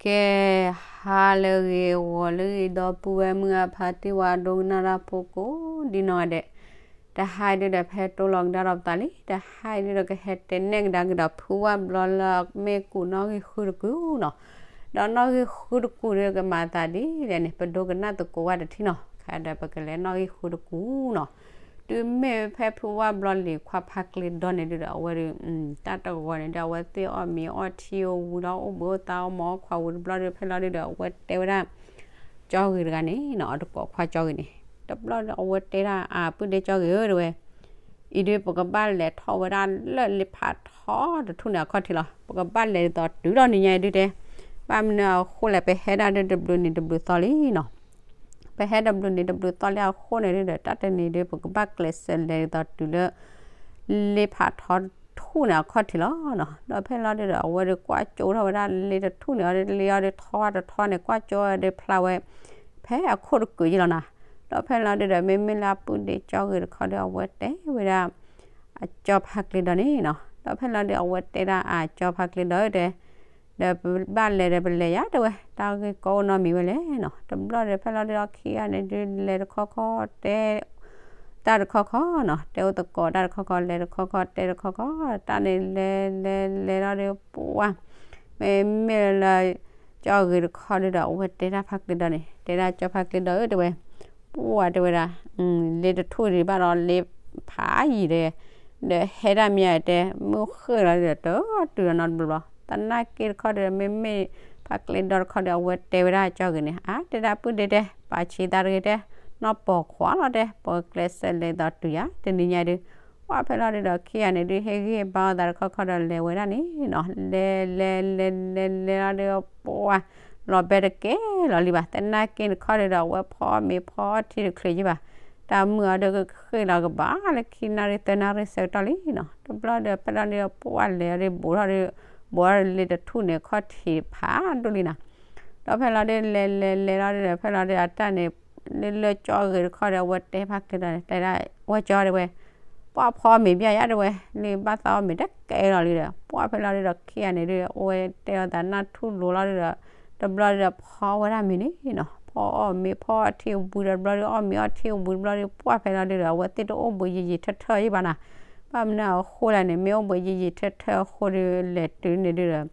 ကဲ ဟါလၢအဂ့ၤ ဂီၤလၢအဂ့ၤ ဒီပုၢ်ဝဲၢ်မုၢ်အဖါတံၢ်ဝါ ဒိကနၣ်တၢ်ဖိကိးဒ်နီၢ်ဂၤဒဲး, တဟါအံၤဒုဒီး ဖဲတိၢ်လီၤကဒါဒီးပသးလံ, တဟါအံၤဒုဒီး ကဟဲတဲနဲၣ်ကဒါက့ၤဒီး ဖုဝၣ်ဘျီလၢမ့ၢ်ကူးနီၣ်ဂံၢ်ဃုတကူၣ်နီၤ, ဒီးနီၣ်ဂံၢ်ဃုတကူၣ်ဒီး ကမၤသးဒ်လဲၣ်န့ၣ် ပဒိကနၣ်သကိးဝဲတထံၣ်နီၤ, ခဲဒီးပကလဲၤနီၣ်ဂံၢ်ဃုတကူၣ်နီၤ. တုၤမ့ၢ်ဖဲဖုဝၣ်ဘျီလံၤခွါဖါကျ့ဒီန့ၣ်ဒုဒီး အဝဲဒုး တၢ်တဂီၤန့ၣ်ဒီး အဝဲသ့ၣ်အီၣ်မ့ၤအီထံအဝံၤဒီး အိၣ်ဘှံးအိၣ်သါအီၣ်မ့ၤအီခွါဝံၤတဘျီဒီး ဖဲလီၤဒုဒီး အဝဲတဲဝဲဒၣ် ကၠီဂ့ၤတဂၤန့ၣ်နီၤ, အတကိးခွါကၠီဂ့ၤန့ၣ် တဘျီဒီး အဝဲတဲဒၣ် အပုၢ်ဒ့ကၠီဂ့ၤဧၢ တဲဝဲ, အံၤဒုပကဘၣ်လဲၤထီၣ်ဝဲဒၣ်လၢလ့ဖးထီတထူၣ်န့ၣ်အခီၣ်ထံးလီၤ. ပကဘၣ်လဲၤဒ်သိးတုၤဒီးနံၤညါအံၤဒုတဲ, ဘၣ်မနုၤအဃိလဲၣ် ပဟဲဒၣ်ဒုတဘျုးနံၤတဘျုးသီလံနီၤ. ပဟဲတဘျုးနံၤတဘျုးသီလံအဃိန့ၣ်ဒုဒီး တၢ်တနံၤဒု ပကဘၣ်ကျဲးစၢးလဲၤဒ်သိးတုၤလၢ လ့ဖးထီတထူၣ်န့ၣ်အခီၣ်ထံးလီၤနီၤ. ဒီးဖဲလီၤဒုဒီး အဝဲဒုးကွၢ်ကၠိထီၣ်ဝဲဒၣ်လ့တထူၣ်န့ၣ် အီၤဒုးလ့အီၤဒုးထီတထီန့ၣ် ကွၢ်ကၠိဝဲဒုးဖျါဝဲ ဖဲအခိၣ်တကုာ်ယံလီၤနီၤ. ဒီးဖဲလီၤဒုဒီး မ့မ့ၢ်လၢအပုၢ်ဒ့ကၠီဂ့ၤတခီဒီး အဝဲတဲဝဲဒၣ် အကၠီဖါကျ့ဒီန့ၣ်နီၤ. ဒီးဖဲလီၤဒု အဝဲတဲဒၣ် အကၠီဖါကျ့ဒီဧၢ တဲ, ဒီးပဘၣ်လဲၤဒီးပလဲၤယၤ တဲဝဲ, တၢ်ဂ့ၢ်ကီအိၣ်နီတမံၤဝဲလဲၣ်နီၤ. တဘျီဒီး ဖဲလီၤဒုဒီး ခံဂၤန့ၣ်ဒု လဲၤတခီခီ တဲတၢ်တခီခီနီၤ, တဲအိၣ်သကိးတၢ်တခီခီ လဲၤတခီခီ တဲတခီခီ, တၢ်န့ၣ်လဲၤလဲၤလဲၤလီၤဒုး ပှၢ် မ့မ့ၢ်လၢ ကၠီဂ့ၤတခီဒုဒီး အဝဲတဲဒၣ်ဖါကျ့ဒီန့ၣ်, တဲဒၣ်ကၠီဖါကျ့ဒီဧၢ တဲဝဲ, ပှၢ် တဲဝဲဒၣ်, လ့တထူၣ်ဒံးဘၣ်ဒီးလ့ဖးယံာ်ဒီး, ဒီးဟဲဒၣ်မ့ၢ်ဧါတဲ, မုၢ်ဃ့ၢ်လီၤဒုဒီး တတုၤဒီးနီတဘျီဘျီ, သနာ်က့တခီဒီး မ့မ့ၢ်ဖါကျ့ဒီတခီဒီး အဝဲတဲဝဲဒၣ်ကၠီဂ့ၤန့ၣ်, အါ တဲဒၣ်ပုၢ်ဒ့တဲ, ပာ်ဆံးသးတဂ့ၤတဲ, နီၢ်ပိာ်ခွါလီၤတဲ, ပကျဲးစၢးလဲၤဒ်သိးတုၤယၤ တနံၤညါဒု ပှၢ် ဖဲလီၤဒုဒီး ခံဂၤန့ၣ်ဒုး ဟ့ၣ်ဂံၢ်ဟ့ၣ်ဘါအသးတခီခီဒီး လဲၤဝဲဒၣ်န့ၣ်နီၤ, လဲၤလဲၤလဲၤလဲၤလဲၤလီၤဒုး ပှၢ် လီၤဘဲတကဲလီၤလံဘၣ်, သနာ်က့တခီဒုဒီး အဝဲဖီအီၣ်မ့ၤဖီအီၣ်ထံတချုးယံဘၣ်, တၢ်မုၢ်အီၤဒုးကဃ့ၢ်လီၤကဘၣ်လၢခံနၣ်ရံၣ်သၢနၣ်ရံၣ်ဆၢကတီၢ်လံနီၤ, တဘျီဒီး ဖဲလီၤဒုဒီး ပှၢ် လဲၤအီၤဒုး ဘူးထီၣ်ဒုး ဘူးထီၣ်လ့တထူၣ်န့ၣ် ခီၣ်ထံးဖးဒိၣ်လံနီၤ, ဒီးဖဲလီၤဒုး လဲၤလဲၤလဲၤလီၤဒုဒီး ဖဲလီၤဒုး အတၢ်န့ၣ် လၢလၢကၠီဂ့ၤတခီဒီး အဝဲတဲဖါကျ့ဒီန့ၣ် တဲဒၣ် ဝဲကၠီတဲဝဲ, ပှၢ် ဖီအီၣ်မ့ၤဘၣ်ယၤတဲဝဲ, လၢဘၣ်သးအီၣ်မ့ၤတကဲလီၤလံဒီး ပှၢ် ဖဲလီၤဒုဒီး ခံဂၤန့ၣ်ဒုး အဝဲတဲအီၤသးနၢ်ထူၣ်လိၤလီၤဒုဒီး တဘျီဒုဒီး ဖီဝဲဒၣ်မ့ၤန့ၣ်နီၤ, ဖီအီၣ်မ့ၤဖီအီၣ်ထံဝံၤဒီး တဘျီဒုး အီၣ်မ့ၤအီၣ်ထံဝံၤတဘျီဒုး ပှၢ် ဖဲလီၤဒုဒီး အဝဲသ့ၣ်တအိၣ်ဘှံးယံာ်ယံာ်ထၢထၢယံဘၣ်နီၤ, ဘၣ်မနုၤအဃိလဲၣ်န့ၣ် မ့ၢ်အိၣ်ဘှံးယံာ်ယံာ်ထၢထၢအဃိဒီး လဲၤတုၤန့ၣ်ဒုဒီး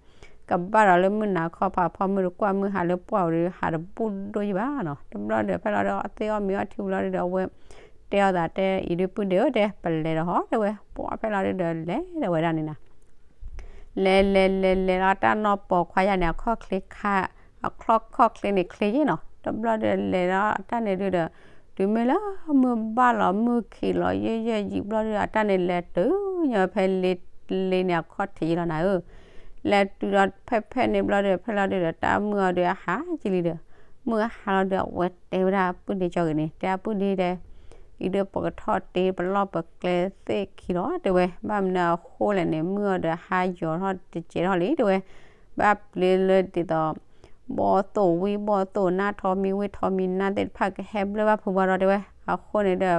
ကဘၣ်ဒီးလၢမုၢ်နၤခီဖးဖီမုၢ်တကွၢ်မုၢ်ဟါလၢပှၢ်ဝဲဒီး ဟးတဘူၣ်ဒိၣ်ယံဘၣ်နီၤ, တဘျီဒီး ဖဲလီၤဒုး အဝဲသ့ၣ်အီၣ်မ့ၤအီၣ်ထံဝံၤလီၤဒုဒီး အဝဲတဲအီၤသးတဲ အံၤဒုပုၢ်ဒ့ဧၢ တဲ ပလဲၤဒီးဟီတဲဝဲ, ပှၢ် ဖဲလီၤဒုဒီး လဲၤဒီးဝဲဒၣ်န့ၣ်နီၤ လဲၤလဲၤလဲၤလဲၤလီၤ တၢ်နီၢ်ပိာ်ခွါယၤန့ၣ် အခီၣ်ချ့ခါ အခီၣ်ချ့န့ၣ်ချ့ယံနီၤ, တဘျီဒီးလဲၤလီၤအတၢ်န့ၣ်ဒုဒီး တုၤမ့ၢ်လၢမုၢ်ဘၣ်လီၤမုၢ်ခံးလီၤယဲၢ်ယဲၢ်ယံာ်ဘျီဒုဒီး အတၢ်န့ၣ်လဲၤတုၤညီဖဲလ့လ့န့ၣ်အခီၣ်ထံးယံလီၤနၤဧၢ, လဲၤတုၤဒီးဖဲဖဲန့ၣ်ဘျီဒီး ဖဲလီၤဒုဒီး တၢ်မုၢ်အီၤဒုအဟးယံလံဒီး မုၢ်အဟါလီၤဒု အဝဲတဲဝဲဒၣ်ပုၢ်ဒ့ကၠီဂ့ၤန့ၣ် တဲပုၢ်ဒ့တဲ အံၤဒုးပကထီၣ်တ့ပလီၢ်ပကျဲသ့ၣ်ခံလီၤတဲဝဲ, ဘၣ်မနုၤအဃိလဲၣ်န့ၣ် မုၢ်အီၤဒီးဟါယီၤထီၣ်တစဲးထီၣ်လံတဲဝဲ, ဘၣ်ပျ့လၢဒ်သိး ဘီၣ်သိၣ်ဝံၣ်ဘီၣ်သိၣ်နၢ်ထီမံဝ့ၢ်ထီမံနၢ်သ့ၣ်တဖၣ်ကဟဲဘျၢဘၣ်ဖုးဘၣ်ဒီးတဲဝဲ, အဃိန့ၣ်ဒီး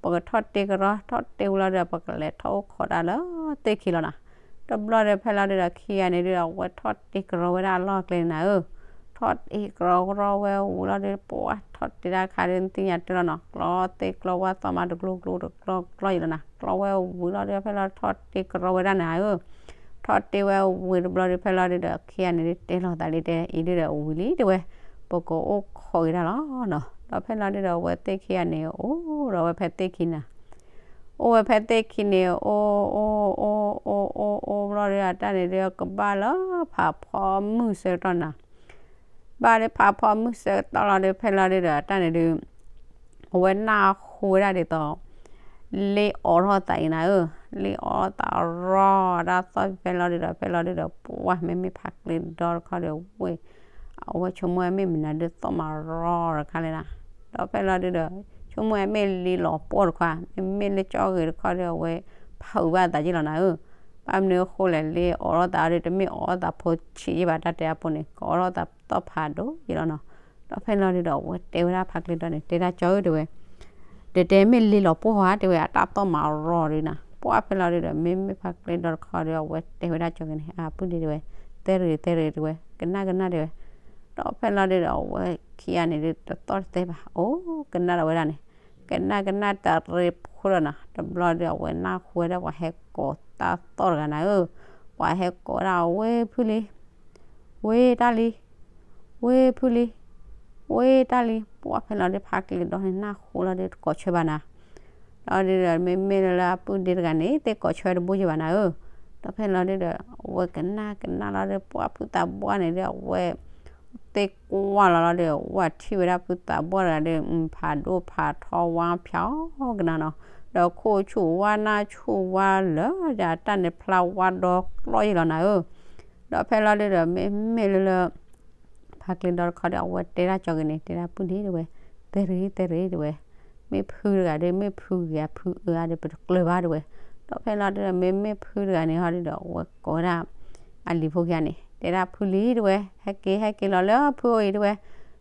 ပကထီၣ်တ့ကရီထီၣ်တ့ဝံၤလီၤဒီး ပကလဲၤထီၣ်အိၣ်ခိးတၢ်လၢသ့ၣ်ခံလီၤနီၤ, တဘျီဒီးဖဲလီၤဒုဒီးခံဂၤန့ၣ်ဒုဒီး အဝဲထီၣ်တ့ကရီဝဲဒၣ်အလီၢ်အကျဲန့ၣ်နၤဧၢ ထီၣ်တ့ကရီကရီဝဲဝံၤလီၤဒီး ပှၢ် ထီၣ်တ့တၢ်ခါဒီး နသ့ၣ်ညါတၢ်လီၤနီၤ, ကျီသ့ကျီဝါသီမးတကျိကျိတကျီကျီယံလီၤနၤ, ကျီဝဲဝံၤလီၤဒီး ဖဲလီၤထီၣ်တ့ကရီဝဲဒၣ်န့ၣ်ဧၢ, ထီၣ်တ့ဝဲဝံၤတဘျီဒီး ဖဲလီၤဒုဒီး ခံဂၤန့ၣ်ဒု တဲလီၤသးလံတဲ အံၤဒုဒီးဝံၤလံတဲဝဲ, ပကအိၣ်ခိးက့ၤတၢ်လီၤနီၤ, ဒီးဖဲလီၤဒုဒီး အဝဲသ့ၣ်ခံဂၤန့ၣ် အိၣ်ဒီးဝဲဖဲသ့ၣ်ခံနၤ အိၣ်ဝဲဖဲသ့ၣ်ခံန့ၣ် အိၣ် အိၣ် အိၣ် အိၣ် အိၣ် အိၣ်ဘျီဒီး အတၢ်န့ၣ်ဒုး ကဘၣ်လၢဖးဖီမုၢ်ဆၢကတီၢ်နၤ, ဘၣ်လၢဖးဖီမုၢ်ဆၢကတီၢ်လီၤဒီး ဖဲလီၤဒုဒီး အတၢ်န့ၣ်ဒုး အဝဲနၢ်ဟူဝဲဒၣ်ဒ်သိး လ့အိးထီၣ်သးအံၤနၤဧၢ, လ့အိးထီၣ်သးရီၤ တၢ်သီၣ်ဖဲလီၤဒုဒီး ဖဲလီၤဒုဒီး ပှၢ် မ့မ့ၢ်ဖးကျ့ဒီတခီဒီး ဝ့ၢ် အဝဲဆိကမိၣ်ဝဲမ့ၢ်မနုၤဒုးသီၣ်မးရီၤတခါလဲၣ်နၤ, ဒီးဖဲလီၤဒုဒီး ဆိကမိၣ်ဝဲမ့ၢ်လ့လီၤပှီၢ်တခါ မ့မ့ၢ်လၢကၠီဂ့ၤတခီဒီး အဝဲဖးအုးဘၣ်အသးယံလီၤနၤဧၢ, ဘၣ်မနုၤအဃိလဲၣ် လ့အိးထီၣ်သးဒီး တမ့ၢ်အိးထီၣ်သးဖိဆံးယံဘၣ် တၢ်တဲအပူၤန့ၣ် ကအိးထီၣ်သးသီၣ်ဖးဒိၣ်ယံလီၤနီၤ, ဒီးဖဲလီၤဒုဒီး အဝဲတဲဝဲဒၣ်ဖးကျ့ဒီန့ၣ် တဲဒၣ်ကၠီဧၢတဲဝဲ တဲတဲမ့ၢ်လ့လီၤပှီၢ်ဧါတဲဝဲ အတၢ်သီၣ်မးရီၤဒုနၤ, ပှၢ် ဖဲလီၤဒုဒီး မ့မ့ၢ်ဖးကျ့ဒီတခီဒီး အဝဲတဲဝဲဒၣ်ကၠီဂ့ၤန့ၣ် အပုၢ်ဒ့တဲဝဲ သဲရ့ၣ်သဲရ့ၣ်တဲဝဲ ကနၣ်ကနၣ်တဲဝဲ ဒီးဖဲလီၤဒုဒီး အဝဲခံဂၤန့ၣ်ဒုး တသီၣ်တသဲဘၣ်, အိၣ်ကနၣ်ဒီးဝဲဒၣ်န့ၣ်, ကနၣ်ကနၣ်တရံးဖိလီၤနီၤ. တဘျီဒီး အဝဲနၢ်ဟူဝဲဒၣ်ပှၤဟဲကိးတၢ်သီၣ်တဂၤနၤဧၢ, ပှၤဟဲကိးဒၣ်ဝဲဖုလံ, ဝ့ၢ်တၢ်လံ, ဝ့ၢ်ဖုလံ, ဝ့ၢ်တၢ်လံ. ပှၢ်ဖဲလီၤဒုး ဖါကျ့ဒီန့ၣ် နၢ်ဟူလီၤဒုး တကိးဆၢဘၣ်နၤ ဒီးဒုဒီး မ့မ့ၢ်လၢလၢအပုၢ်ဒ့တဂၤန့ၣ် သ့ၣ်ကိးဆၢတဘိယဲၢ်ဘၣ်နၤဧၢ. ဒီးဖဲလီၤဒုဒီး အဝဲကနၣ်ကနၣ်လီၤဒီး ပှၢ်ဖုသးဘှၢ်န့ၣ်ဒုး အဝဲ သ့ၣ်ကွၢ်လီၤလီၤဒီး ဝဲထံၣ်ဝဲဒၣ်ဖုသးဘှၢ်တဂၤဒီး ဖးဒိၣ်ဖးထီဝါဖၠီကနၤနီၤ, ဒီးခိၣ်ဆူၣ်ဝါနၢ်ဆူၣ်ဝါလၢ ဒီးတၢ်န့ၣ်ဖျါဝါဒီကျီၢ်ယဲၢ်လီၤနၤဧၢ. ဒီးဖဲလီၤဒုဒီး မ့မ့ၢ်လၢလၢ ဖါကျ့ဒီတခီဒီး အဝဲတဲဒၣ်ကၠီဂ့ၤန့ၣ် တဲဒၣ်ပုၢ်ဒ့တဲဝဲ, သဲရ့သဲရ့တဲဝဲ, မ့ၢ်ဖုတဂၤဒီး မ့ၢ်ဖုဂ့ၤဧါ ဖုအၢဧါဒီး ပတကျၢၤဘၣ်တဲဝဲ. ဒီးဖဲလီၤဒုဒီး မ့မ့ၢ်ဖုတဂၤန့ၣ်ဟီဒုဒီး အဝဲကိးဝဲဒၣ် အလံၤဖိခံဂၤန့ၣ် တဲဒၣ်ဖုလံတဲဝဲ, ဟဲက့ၤ ဟဲက့ၤလီၤလၢဖုအိၣ်အံၤတဲဝဲ,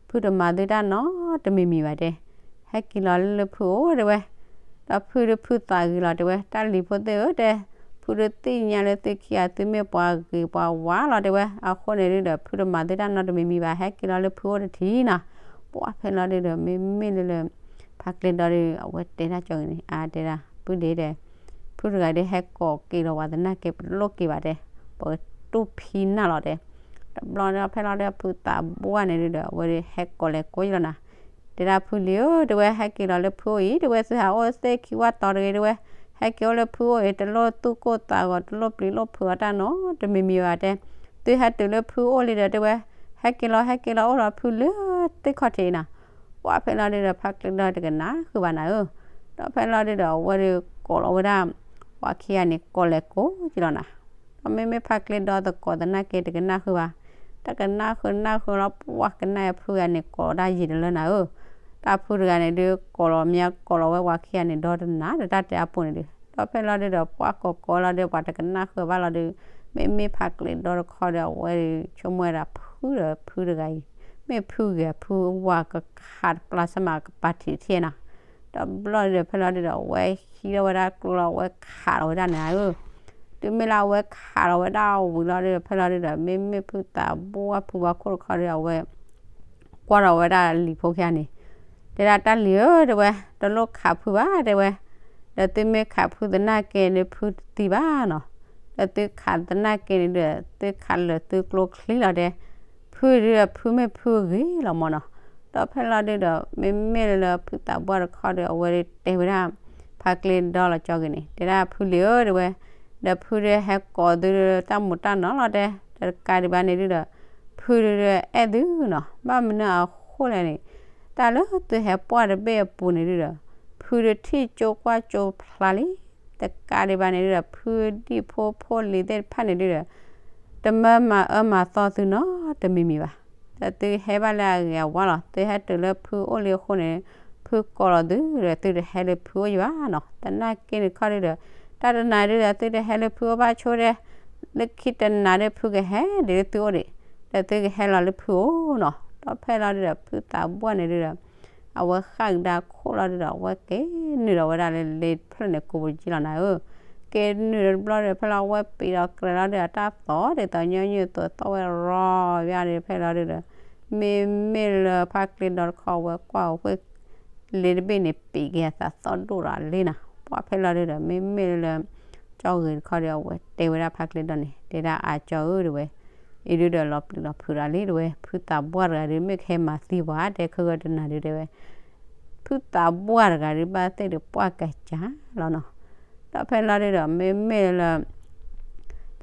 ဖုတမၤသုတၢ်နီတမံၤမံၤဘၣ်တဲ, ဟဲက့ၤလီၤလၢလၢဖုအိၣ်တဲဝဲ. ဒီးဖုဒုးဖုသးဂ့ၤလီၤတဲဝဲ, တၢ်လံၤဖိသ့ၣ်ဧၢတဲ, ဖုဒုးသ့ၣ်ညါလၢသုခံဂၤသုမ့ၢ်ပှၤဂ့ၤပှၤဝါလီၤတဲဝဲ, အဃိန့ၣ်ဒုဒီး ဖုတမၤသုတၢ်နီတမံၤမံၤဘၣ် ဟဲက့ၤလီၤလၢဖုအိၣ်တထံၣ်နီၤ. ပှၢ်ဖဲလီၤဒုဒီး မ့မ့ၢ်လၢလၢ ဖါကျ့ဒီဒီး အဝဲတဲဒၣ်ကၠီဂ့ၤန့ၣ် အါတဲဒၣ် ပုၢ်ဒ့တဲ, ဖုတဂၤဒီးဟဲကိးက့ၤလီၤပှၤသနာ်က့ ပတလိၣ်က့ၤဘၣ်တဲ, ပကတူၢ်ဖံနၢ်လီၤတဲ. တဘျီဒီးဖဲလီၤဒုး ဖုသးဘှၢ်န့ၣ်ဒုဒီး အဝဲဒုးဟဲကိးလဲၤကိးယလီၤနၤ တဲဒၣ်ဖုလံဧၢတဲဝဲ, ဟဲက့ၤလီၤလၢဖုအိၣ်အံၤတဲဝဲ, သုဟးအိၣ်သ့ၣ်ခံဝၣ်တီၤတဂ့ၤတဲဝဲ, ဟဲက့ၤအိၣ်လၢဖုအိၣ်အံၤ တလိၣ်သူၣ်ကိၢ်သးဂီၤ တလိၣ်ပျံၤလိၣ်ဖုးအီၤတၢ်နီတမံၤမံၤဘၣ်တဲ, သုဟဲတုၤလၢဖုအိၣ်လံဒီးတဲဝဲ, ဟဲက့ၤလီၤ ဟဲက့ၤလီၤ အိၣ်လီၤဖုလၢသ့ၣ်ခီၣ်ထံးအံၤနီၤ. ပှၢ်ဖဲလီၤဒုဒီး ဖါကျ့ဒီတကနၣ်ဃုာ်ဘၣ်နၤဧၢ. ဒီးဖဲလီၤဒုဒီး အဝဲဒုးကိးလီၤဝဲဒၣ် ပှၤခံဂၤန့ၣ် ကိးလဲၤကိးယလီၤနၤ. ဒီးမ့မ့ၢ်ဖါကျ့ဒီသကိးသနာ်က့ တကနၣ်ဃုာ်ဘၣ်, တၢ်ကနၣ်ဃုာ်နၢ်ဃုာ်လီၤ ပှၢ်ကနၣ်အဖုဂၤန့ၣ် ကိးဒၣ်ယံာ်တလၢနၤဧၢ. တၢ်ဖုတဂၤန့ၣ်ဒုး ကိးလီၤမ့ၢ်ကိးလီၤဝဲပှၤခံဂၤန့ၣ် ဒီတနၤဒီးတၢ်တဲအပူၤန့ၣ်ဒုး, ဒီးဖဲလီၤဒုဒီး ပှၢ်ကိးကိးလီၤဒီး ပှၤတကနၣ်ဃုာ်ဘၣ်လီၤဒုး, မ့မ့ၢ်ဖါကျ့ဒီတခီဒီး အဝဲဒုး ဆိကမိၣ်ဝဲဒၣ်ဖုဒီးဖုတဂၤအံၤ, မ့ၢ်ဖုဂ့ၤဖုဝါကခးတပျၢ်စမးကပၤထံးတထံၣ်နီၤ. ဒီးဘျီၣ်ဒုဒီး ဖဲလီၤဒုဒီး အဝဲဟံးထီၣ်ဝဲဒၣ်ကျိလီၤ အဝဲခးလီၤဝဲဒၣ်န့ၣ်ဧၢ. တုၤမ့ၢ်လၢအဝဲခးလီၤဝဲဒၣ်ဝံၤလီၤဒုဒီး ဖဲလီၤဒုဒီး မ့မ့ၢ်ဖုသးဘှၢ်ဖုဝါခိၣ်တခီဒီး အဝဲ ကွၢ်ထီၣ်ဝဲဒၣ်လံၤဖိခံဂၤန့ၣ်, တဲဒၣ်တၢ်လံၤဧၢတဲဝဲ, တလိၣ်ခးဖုဘၣ်တဲဝဲ, ဒီးသုမ့ၢ်ခးဖုသနာ်က့န့ၣ် ဖုတသံဘၣ်နီၤ. ဒီးသုခးသနာ်က့န့ၣ်ဒုဒီး သုခးလၢာ်သုကျိချံလီၤတဲ, ဖုဒုဒီးဖုမ့ၢ်ဖုဂ့ၤလီၤမၢ်နီၤ. ဒီးဖဲလီၤဒုဒီး မ့မ့ၢ်လၢလၢဖုသးဘှၢ်တခီဒီး အဝဲဒုးတဲဝဲဒၣ် ဖါကျ့ဒီလီၤကၠီဂ့ၤန့ၣ် တဲဒၣ်ဖုလံၤဧၢတဲဝဲ, ဒီးဖုဒုးဟဲကိးသုတၢ်မူးတၢ်နီၢ်လီၤတဲ, တကးဒံးဘၣ်န့ၣ်ဒုဒီး ဖုဒုးအဲၣ်သုနီၤ. ဘၣ်မနုၤအဃိလဲၣ်န့ၣ်, တၢ်လၢသုဟဲပှၢ်တဘ့ၣ်အပူၤန့ၣ်ဒုဒီး ဖုဒုးထံၣ်ကၠိကွၢ်ကၠိဖျါလံ. တကးဒံးဘၣ်န့ၣ်ဒုဒီး ဖုဒံၣ်ဖိဖိလံၤသ့ၣ်တဖၣ်န့ၣ်ဒုဒီး တမၢမၤအၢမၤသီသုနီတမံၤမံၤဘၣ်. ဒီးသုဟဲဘၣ်လၢအဂ့ၤအဝါလီၤ. သုဟဲတုၤလၢဖုအိၣ်လံအဃိန့ၣ် ဖုကိးလီၤသုဒီး သုတဟဲလၢဖုအိၣ်ယံၤဘၣ်နီၤ. သနာ်က့န့ၣ်ခီဒုဒီး တၢ်တနၤဒုဒီး သုတဟဲလၢဖုအိၣ်ဘၣ်ဆိဒီး လၢခံတနၤဒီး ဖုကဟဲဒံးလၢသုအိၣ်ဒံး, ဒီးသုကဟဲလီၤလၢဖုအိၣ်နီၤ. ဒီးဖဲလီၤဒုဒီး ဖုသးဘှၢ်န့ၣ်ဒုဒီး အဝဲဃၣ်ကဒါခိၣ်လီၤဒုဒီး အဝဲက့ၤနုာ်ဒီးဝဲဒၣ်လၢလ့တဖျၢၣ်န့ၣ် ကိးပူၤကံလီၤနၤဧၢ. က့ၤနုာ်ဒီးတဘျီဒီး ဖဲလီၤအဝဲပံာ်ဒီးကြဲးလီၤဒုဒီး တၢ်သီၣ်ဒ်သိးညီနုၢ်သိးသီၣ်ဝဲရီၤယါဒီး ဖဲလီၤဒုဒီး မ့မ့ၢ်လၢဖါကျ့ဒီတခီ အဝဲကွၢ်အဃိ လ့တဘ့ၣ်န့ၣ် ပံာ်က့ၤအသးသီၣ်ဒိၣ်ဒီးလ့နီၤ. ပှၢ်ဖဲလီၤဒုဒီး မ့မ့ၢ်လၢ ကၠီဂ့ၤတခီဒီး အဝဲတဲဝဲဒၣ်ဖါကျ့ဒီန့ၣ် တဲဒၣ်အကၠီဧၢတဲဝဲ, အံၤဒုဒီးလီၤပျံၤလီၤဖုးဒီးလံတဲဝဲ, ဖုသးဘှၢ်တဂၤဒု မ့ၢ်ကဟဲမၤသံပှၤ တဲခဲဂၢၢ်တနၤဒုတဲဝဲ, ဖုသးဘှၢ်တဂၤဒု ဘၣ်သ့ၣ်ဒုးပှၢ်ကစၢ်လီၤနီၤ. ဒီးဖဲလီၤဒုဒီး မ့မ့ၢ်လၢ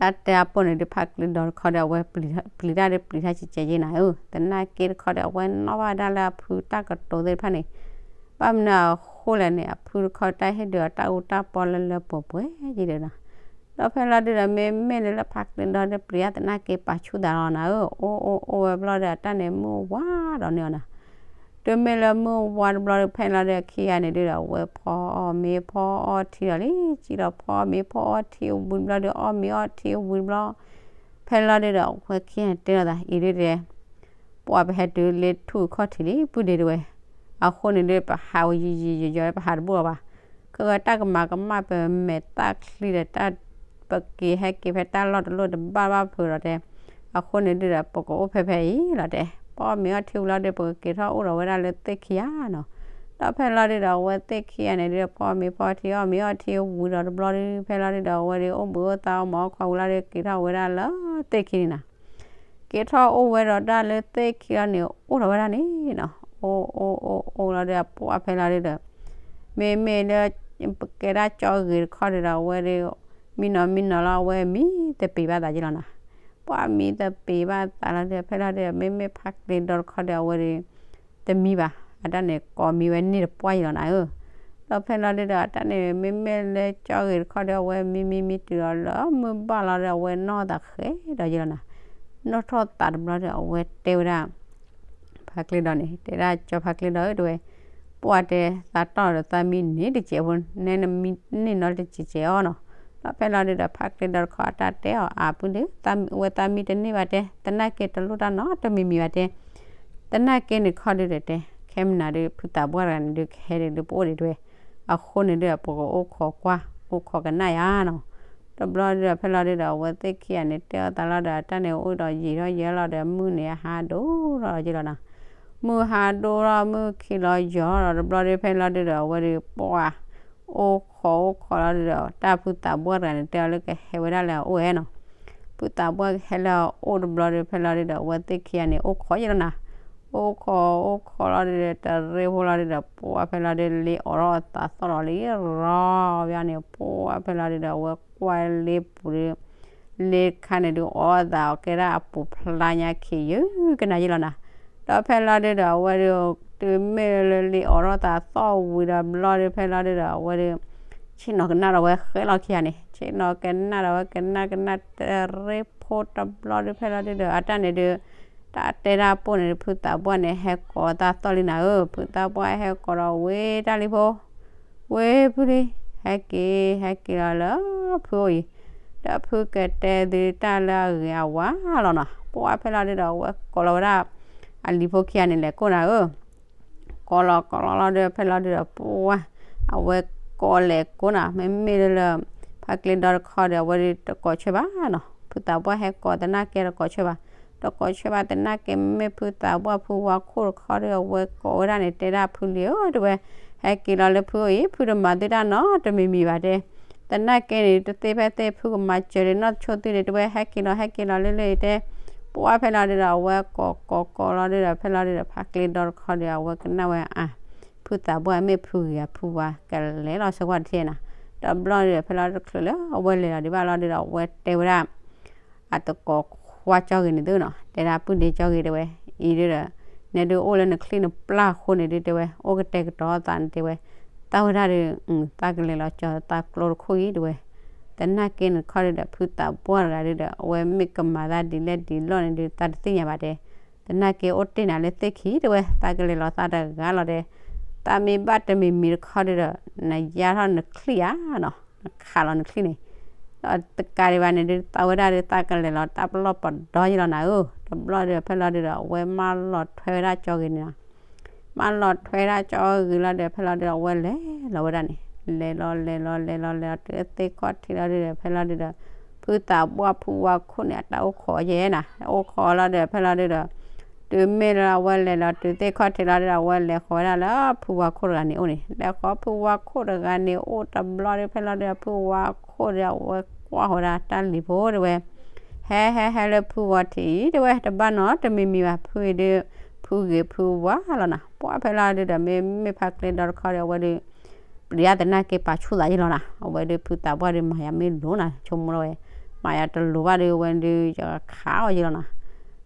တၢ်တဲအပိၢ်န့ၣ်ဒု ဖါကျ့ဒီတခီဒီး အဝဲပျံၤတၢ်ဒု ပျံၤတၢ်စဲးကဲးက့ၤနၤဧၢ, သနာ်က့တခီဒီး အဝဲနီၣ်ဘၣ်ဒၣ်လၢအဖုတၢ်ကတိၤသ့ၣ်တဖၣ်န့ၣ်, ဘၣ်မနုၤအဃိလဲၣ်န့ၣ် အဖုတခီတၢ်ဟ့ၣ်ဒုးအတၢ်အူတၢ်ပီလၢလၢပှဲၤပှဲၤက့ၤဒီးနီၤ. ဒီးဖဲလီၤဒုဒီး မ့မ့ၢ်လၢလၢဖါကျ့ဒီဒီ ပျံၤတၢ်သနာ်က့ ပာ်ဆူၣ်သးလီၤနၤဧၢ, အိၣ်အိၣ်အိၣ်ဝဲဘျီဒီး အတၢ်န့ၣ်မုၢ်ဝါဒီးန့ၢ်အီၤနၤ. တုၤမ့ၢ်လၢမုၢ်ဝါတဘျီဒီး ဖဲလီၤဒုဒီး ခံဂၤန့ၣ်ဒုဒီး အဝဲဖီအီၣ်မ့ၤဖီအီထံလီၤလံ, စံၣ်လီၤဖီအီၣ်မ့ၤဖီအီထံဝံၤတဘျီဒီး အီၣ်မ့ၤအီထံဝံၤတဘျီ ဖဲလီၤဒုဒီး အဝဲခံဂၤန့ၣ်တဲလိာ်သး အံၤဒုတဲ ပှၤပဟဲတုၤလ့ထူၣ်ခီၣ်ထံးလံ ပုၢ်ဒ့တဲဝဲ, အဃိန့ၣ်ဒု ပဟးဝဲယံာ်ယံာ်ယီၤယီၤ ပဟးတဘူၣ်လီၤဘၣ်. ခဲဂၢၢ်တၢ်ကမၤကမၣ် ပမဲာ်သၣ်ချံဒီးတၢ် ပက့ၤဟဲက့ၤဖဲတၢ်လီၢ်တလီၢ်တဘၣ်ဘၣ်ဖုးဒီးတဲ, အဃိန့ၣ်ဒုဒီး ပကအိၣ်ဖဲဖဲအံၤလီၤတဲ ပအီၣ်မ့ၤအီထံဝံၤလီၤဒီး ပကက့ၤထီၣ်အိၣ်ဒီးဝဲဒၣ်လၢသ့ၣ်ခံဂၤနီၤ. ဒီးဖဲလီၤဒုဒီး အဝဲသ့ၣ်ခံဂၤန့ၣ်ဒုဒီး ပအီၣ်မ့ၤပအီထံ အီၣ်မ့ၤအီထံဝံၤဒီးတဘျီဒု ဖဲလီၤဒုဒီး အဝဲဒုအိၣ်ဘှံးအိၣ်သါအီၣ်မ့ၤအီခွါဝံၤလီၤဒီး က့ၤထီၣ်ဝဲဒၣ်လၢသ့ၣ်ခံန့ၣ်နီၤ. က့ၤထီၣ်အိၣ်ဝဲဒီးတၢ်လၢသ့ၣ်ခံလီၤန့ၣ် အိၣ်ဒီးဝဲဒၣ်န့ၣ်နီၤ. အိၣ်အိၣ်အိၣ်အိၣ်လီၤဒီး ပှၢ်ဖဲလီၤဒုဒီး မ့မ့ၢ်လၢ ပကဲဒၣ်ကၠီဂ့ၤတခီဒုဒီး အဝဲဒု မံနီၤမံနီၤလီၤ အဝဲမံသပ့ၤဘၣ်သးယ့လီၤနီၤ. ပှၢ်မံသပ့ၤဘၣ်သးလီၤဒီး ဖဲလီၤဒုဒီး မ့မ့ၢ်ဖါကျ့ဒီတခီဒီး အဝဲဒု တမံဘၣ်, အတၢ်န့ၣ်ကိးမံဝဲန့ၢ်တပှၢ်ယ့လီၤနီၤဧၢ. ဒီးဖဲလီၤဒုဒီး အတၢ်န့ၣ် မ့မ့ၢ်လၢကၠီဂ့ၤတခီဒီး အဝဲမံမံမံတုၤဒီးလၢမုၢ်ဘၣ်လီၤဒီး အဝဲနီၢ်သးဃဲဒီးယ့လီၤနီၤ. နီၢ်ထီၣ်သးတဘျီဒီး အဝဲတဲဝဲဒၣ် ဖါကျ့ဒီန့ၣ် တဲဒၣ်ကၠီဖါကျ့ဒီဧၢ တဲဝဲ, ပှၢ်တဲ သးတီၢ်ဒီးသးမံန့ၣ်တစဲးဖိ နဲနမံန့ၢ်နီတစဲးစဲးအီၤနီၤ. ဒီးဖဲလီၤဒုဒီး ဖါကျ့ဒီတခီ အတၢ်တဲအီၤအါပုၢ်ဒီး ဝဲသးမံတန့ၢ်ဘၣ်တဲ, သနာ်က့တလိၣ်တၢ်နီတမံၤမံၤဘၣ်တဲ. သနာ်က့န့ၣ်တခီဒုဒီးတဲ ခဲမနၤဒု ဖုသးပှၢ်တဂၤန့ၣ်ဒု ကဟဲဒုးလၢပအိၣ်ဒံးတဲဝဲ, အဃိန့ၣ်ဒု ပကအိၣ်ခိးကွၢ် အိၣ်ခိးကနၣ်ယါနီၤ. တဘျီဒုဒီး ဖဲလီၤဒုဒီး အဝဲသ့ၣ်ခံဂၤန့ၣ် တဲအီၤသးလီၤဒီး အတၢ်န့ၣ်အိၣ်ဒီးယံာ်ထီၣ်ယံာ်လီၤဒီး မုၢ်န့ၣ်ဟးဒိၣ်ထီၣ်ယ့လီၤနီၤ. မုၢ်ဟးဒိၣ်ထီၣ် မုၢ်ခံးလီၤယီၤဒီး တဘျီဒု ဖဲလီၤဒုဒီး အဝဲဒုပှၢ် အိၣ်ခိးအိၣ်ခိးလီၤဒုဒီး တၢ်ဖုသးပှၢ်တဂၤန့ၣ် တဲအီၤလၢကဟဲဝဲဒၣ်လၢအအိၣ်ဧဲနီၤ. ဖုသးပှၢ်ကဟဲလၢအအိၣ်တဘျီဒု ဖဲလီၤဒုဒီး အဝဲသ့ၣ်ခံဂၤန့ၣ် အိၣ်ခိးယ့လီၤနီၤ. အိၣ်ခိးအိၣ်ခိးလီၤဒုဒီး တရ့ဖိလီၤဒုဒီး ပှၢ်ဖဲလီၤဒု လ့အီၣ်ထီၣ်အသးသီၣ်လီၤလံရီဘၣ်န့ၣ် ပှၢ်ဖဲလီၤဒုဒီး အဝဲကွၢ်လ့ပူၤဒု လ့ခါန့ၣ်ဒု အီၣ်သးအီၤကဲဒၣ်အပူၤဖျါညါခံးယုၢ်ကနၤယ့လီၤနီၤ. ဒီးဖဲလီၤဒုဒီး အဝဲဒု တုၤမ့ၢ်လၢလ့အီၣ်ထီၣ်သးသီၣ်ဝံၤဒီးဘျီဒု ဖဲလီၤဒုဒီး အဝဲဒု ဆ့ၣ်နီၤကနၣ်ဒီးဝဲဃဲလီၤခံဂၤန့ၣ် ဆ့ၣ်နီၤကနၣ်ဒီးဝဲကနၣ်ကနၣ်တရ့ဖိတဘျီဒု ဖဲလီၤဒုဒီး အတၢ်န့ၣ်ဒု တၢ်တဲတၢ်ပိၢ်န့ၣ် ဖုသးပှၢ်န့ၣ် ဟဲကိးတၢ်သီၣ်လံနၤဧၢ, ဖုသးပှၢ်ဟဲကိးဒီးဝဲတၢ်လံဖိ ဝဲဖုလံ, ဟဲက့ၤ ဟဲက့ၤလီၤလၢဖုအိၣ်အံၤ, ဒီးဖုကတဲသုတၢ်လၢအဂ့ၤအဝါလီၤနီၤ. ပှၢ်ဖဲလီၤဒုဒီး အဝဲကိးလီၤဝဲဒၣ် အလံၤဖိခံဂၤန့ၣ် လဲၤကိးနၤဧၢ, ကိးလီၤကိးလီၤလီၤဒီး ဖဲလီၤဒုဒီး ပှၢ် အဝဲကိးလဲၤကိးနၤ, မ့မ့ၢ်လၢ ဖါကျ့ဒီတခီဒီး အဝဲဒုတကိးဆၢဘၣ်နီၤ, ဖုသးပှၢ်ဟဲကိးသနာ်က့တကိးဆၢဘၣ်, တကိးဆၢဘၣ်သနာ်က့ မ့ၢ်ဖုသးပှၢ်ဖုဝါခိၣ်တခီဒီး အဝဲကိးဝဲဒၣ်န့ၣ် တဲဒၣ်ဖုလံဧၢ တဲဝဲ, ဟဲက့ၤလီၤလၢဖုအိၣ်အံၤ ဖုတမၤသုတၢ်နီတမံၤမံၤဘၣ်တဲ, သနာ်က့န့ၣ် တသ့ဖဲသ့ ဖုကမၤစၢၤဒုးနီၢ်ဆိသုန့ၣ် တဲဝဲ ဟဲက့ၤလီၤ ဟဲက့ၤလီၤလၢလၢအံၤတဲ, ပှၢ်ဖဲလီၤဒုဒီး အဝဲကိးကိးကိးလီၤဒုဒီး ဖဲလီၤဒုဒီး ဖါကျ့ဒီတခီဒီး အဝဲကနၣ်ဝဲအါ ဖုသးပှၢ်မ့ၢ်ဖုဂ့ၤဧါ ဖုဝါကလဲၤလီၤဆၢကွၢ်တထံၣ်နၤ, ဒီးဘျီဒုဒီး ဖဲလီၤတချုးလၢအဝဲလဲၤလီၤဒံးဘၣ်လီၤဒုဒီး အဝဲတဲဝဲဒၣ် အသကိးခွါကၠီဂ့ၤန့ၣ်သုနီၤ, တဲဒၣ်ပုၢ်ဒ့ကၠီဂ့ၤတဲဝဲ, အံၤဒုဒီး နဲဒုအိၣ်လၢနချံၣ်နပျၢ်အဃိန့ၣ်ဒုတဲဝဲ အိၣ်ကတဲာ်ကတီၤသးန့ၣ်တဲဝဲ, သးဝဲဒၣ်ဒီး သးကလဲၤလီၤကၠီၤသးကျိတခိၣ်အံၤတဲဝဲ, သနာ်က့န့ၣ်တခီဒုဒီး ဖုသးပှၢ်တဂၤဒုဒီး အဝဲမ့ၢ်ကမၤသးဒ်လဲၣ်ဒ်လဲၣ်န့ၣ်ဒု သးတသ့ၣ်ညါဘၣ်တဲ, သနာ်က့အိၣ်တ့ၢ်နၤလၢသ့ၣ်ခံတဲဝဲ သးကလဲၤလီၤသးတဂၤလီၤတဲ, သးမ့ၢ်ဘၣ်တမံၤမံၤတခီဒုဒီး နယါထီၣ်နချံၣ်ဧါနီၤ, နခးလီၤနချံၣ်န့ၣ်, ဒီးတကးဒံးဘၣ်န့ၣ်ဒု သးဝဲဒၣ်ဒု သးကလဲၤလီၤတၢ်ပလီၢ်ပဒီယ့လီၤနၤဧၢ, တဘျီဒုဒီး ဖဲလီၤဒုဒီး အဝဲမၢလီၤထွဲဝဲဒၣ်ကၠီဂ့ၤန့ၣ်နီၤ မၢလီၤထွဲဒၣ်ကၠီဂ့ၤလီၤဒီး ဖဲလီၤဒုဒီး အဝဲလဲၤလီၤဝဲဒၣ်န့ၣ်, လဲၤလီၤလဲၤလီၤလဲၤလီၤလဲၤလီၤ တုၤသ့ၣ်ခီၣ်ထံးလီၤဒုဒီး ဖဲလီၤဒုဒီး ဖုသးပှၢ်ဖုဝါခိၣ်န့ၣ် အတၢ်အိၣ်ခိးယဲနၤ, အိၣ်ခိးလီၤဒီး ဖဲလီၤဒုဒီး တုၤမ့ၢ်လၢအဝဲလဲၤလီၤတုၤသ့ၣ်ခီၣ်ထံးလီၤဒုဒီး အဝဲလဲၤဃီၤဝဲဒၣ်လၢဖုဝါခိၣ်တဂၤန့ၣ်အိၣ်န့ၣ်, လဲၤဃီၤဖုဝါခိၣ်တဂၤန့ၣ်အိၣ်တဘျီဒု ဖဲလီၤဒုဒီး ဖုဝါခိၣ်ဒီး အဝဲကွၢ်ဃီၤဝဲဒၣ်တၢ်လံၤဖိတဲဝဲ ဟဲဟဲဟဲလၢဖုဂီၤထံးအံၤတဲဝဲ တဘၣ်နီတမံၤမံၤဘၣ်, ဖုအံၤဒု ဖုဂ့ၤဖုဝါလီၤနၤ, ပှၢ်ဖဲလီၤဒုဒီး မ့မ့ၢ်ဖါကျ့ဒီတခီဒီး အဝဲဒု ပျံၤဒၣ်သနာ်က့ပာ်ဆူၣ်သးယ့လီၤနၤ, အဝဲဒု ဖုသးပှၢ်ဒု မၤယၤမ့ၢ်လိၤနၤ ဆိကမိၣ်လီၤဝဲ, မၤယၤတလိၤဘၣ်ဒု အဝဲဒု ယခးအီၤယ့လီၤနၤ,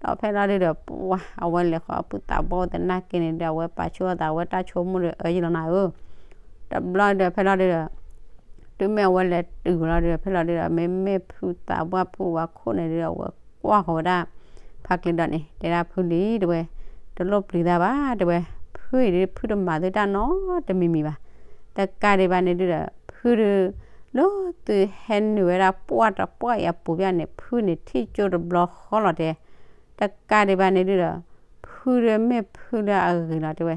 ဒီးဖဲလီၤဒုဒီး ပှၢ် အဝဲလဲၤဃီၤဖုသးပှၢ်သနာ်က့န့ၣ်ဒီး အဝဲပာ်ဆူၣ်အီၤသး အဝဲတၢ်ဆိကမိၣ်ဒီးအၢယ့လီၤနၤဧၢ, တဘျီဒီး ဖဲလီၤဒုဒီး တုၤမ့ၢ်အဝဲလဲၤတုၤလီၤဒုဒီး ဖဲလီၤဒုဒီး မ့မ့ၢ်ဖုသးပှၢ်ဖုဝါခိၣ်န့ၣ်ဒုဒီး အဝဲကွၢ်ဃီၤဝဲဒၣ် ဖါကျ့ဒီန့ၣ် တဲဒၣ်ဖုလံတဲဝဲ, တလိၣ်ပျံၤတၢ်ဘၣ်တဲဝဲ, ဖုအံၤဒု ဖုတမၤသုတၢ်နီတမံၤမံၤဘၣ်, တကးဒံးဘၣ်န့ၣ်ဒုဒီး ဖုဒု လၢသုဟဲနုာ်ဝဲဒၣ်ပှၢ်တပှၢ်အံၤအပူၤဘၣ်န့ၣ် ဖုန့ၣ်ထံၣ်ကၠိတဘျီဃီလီၤတဲ တကးဒံးဘၣ်န့ၣ်ဒုဒီး ဖုဒုမ့ၢ်ဖုလၢအဂ့ၤလီၤတဲဝဲ,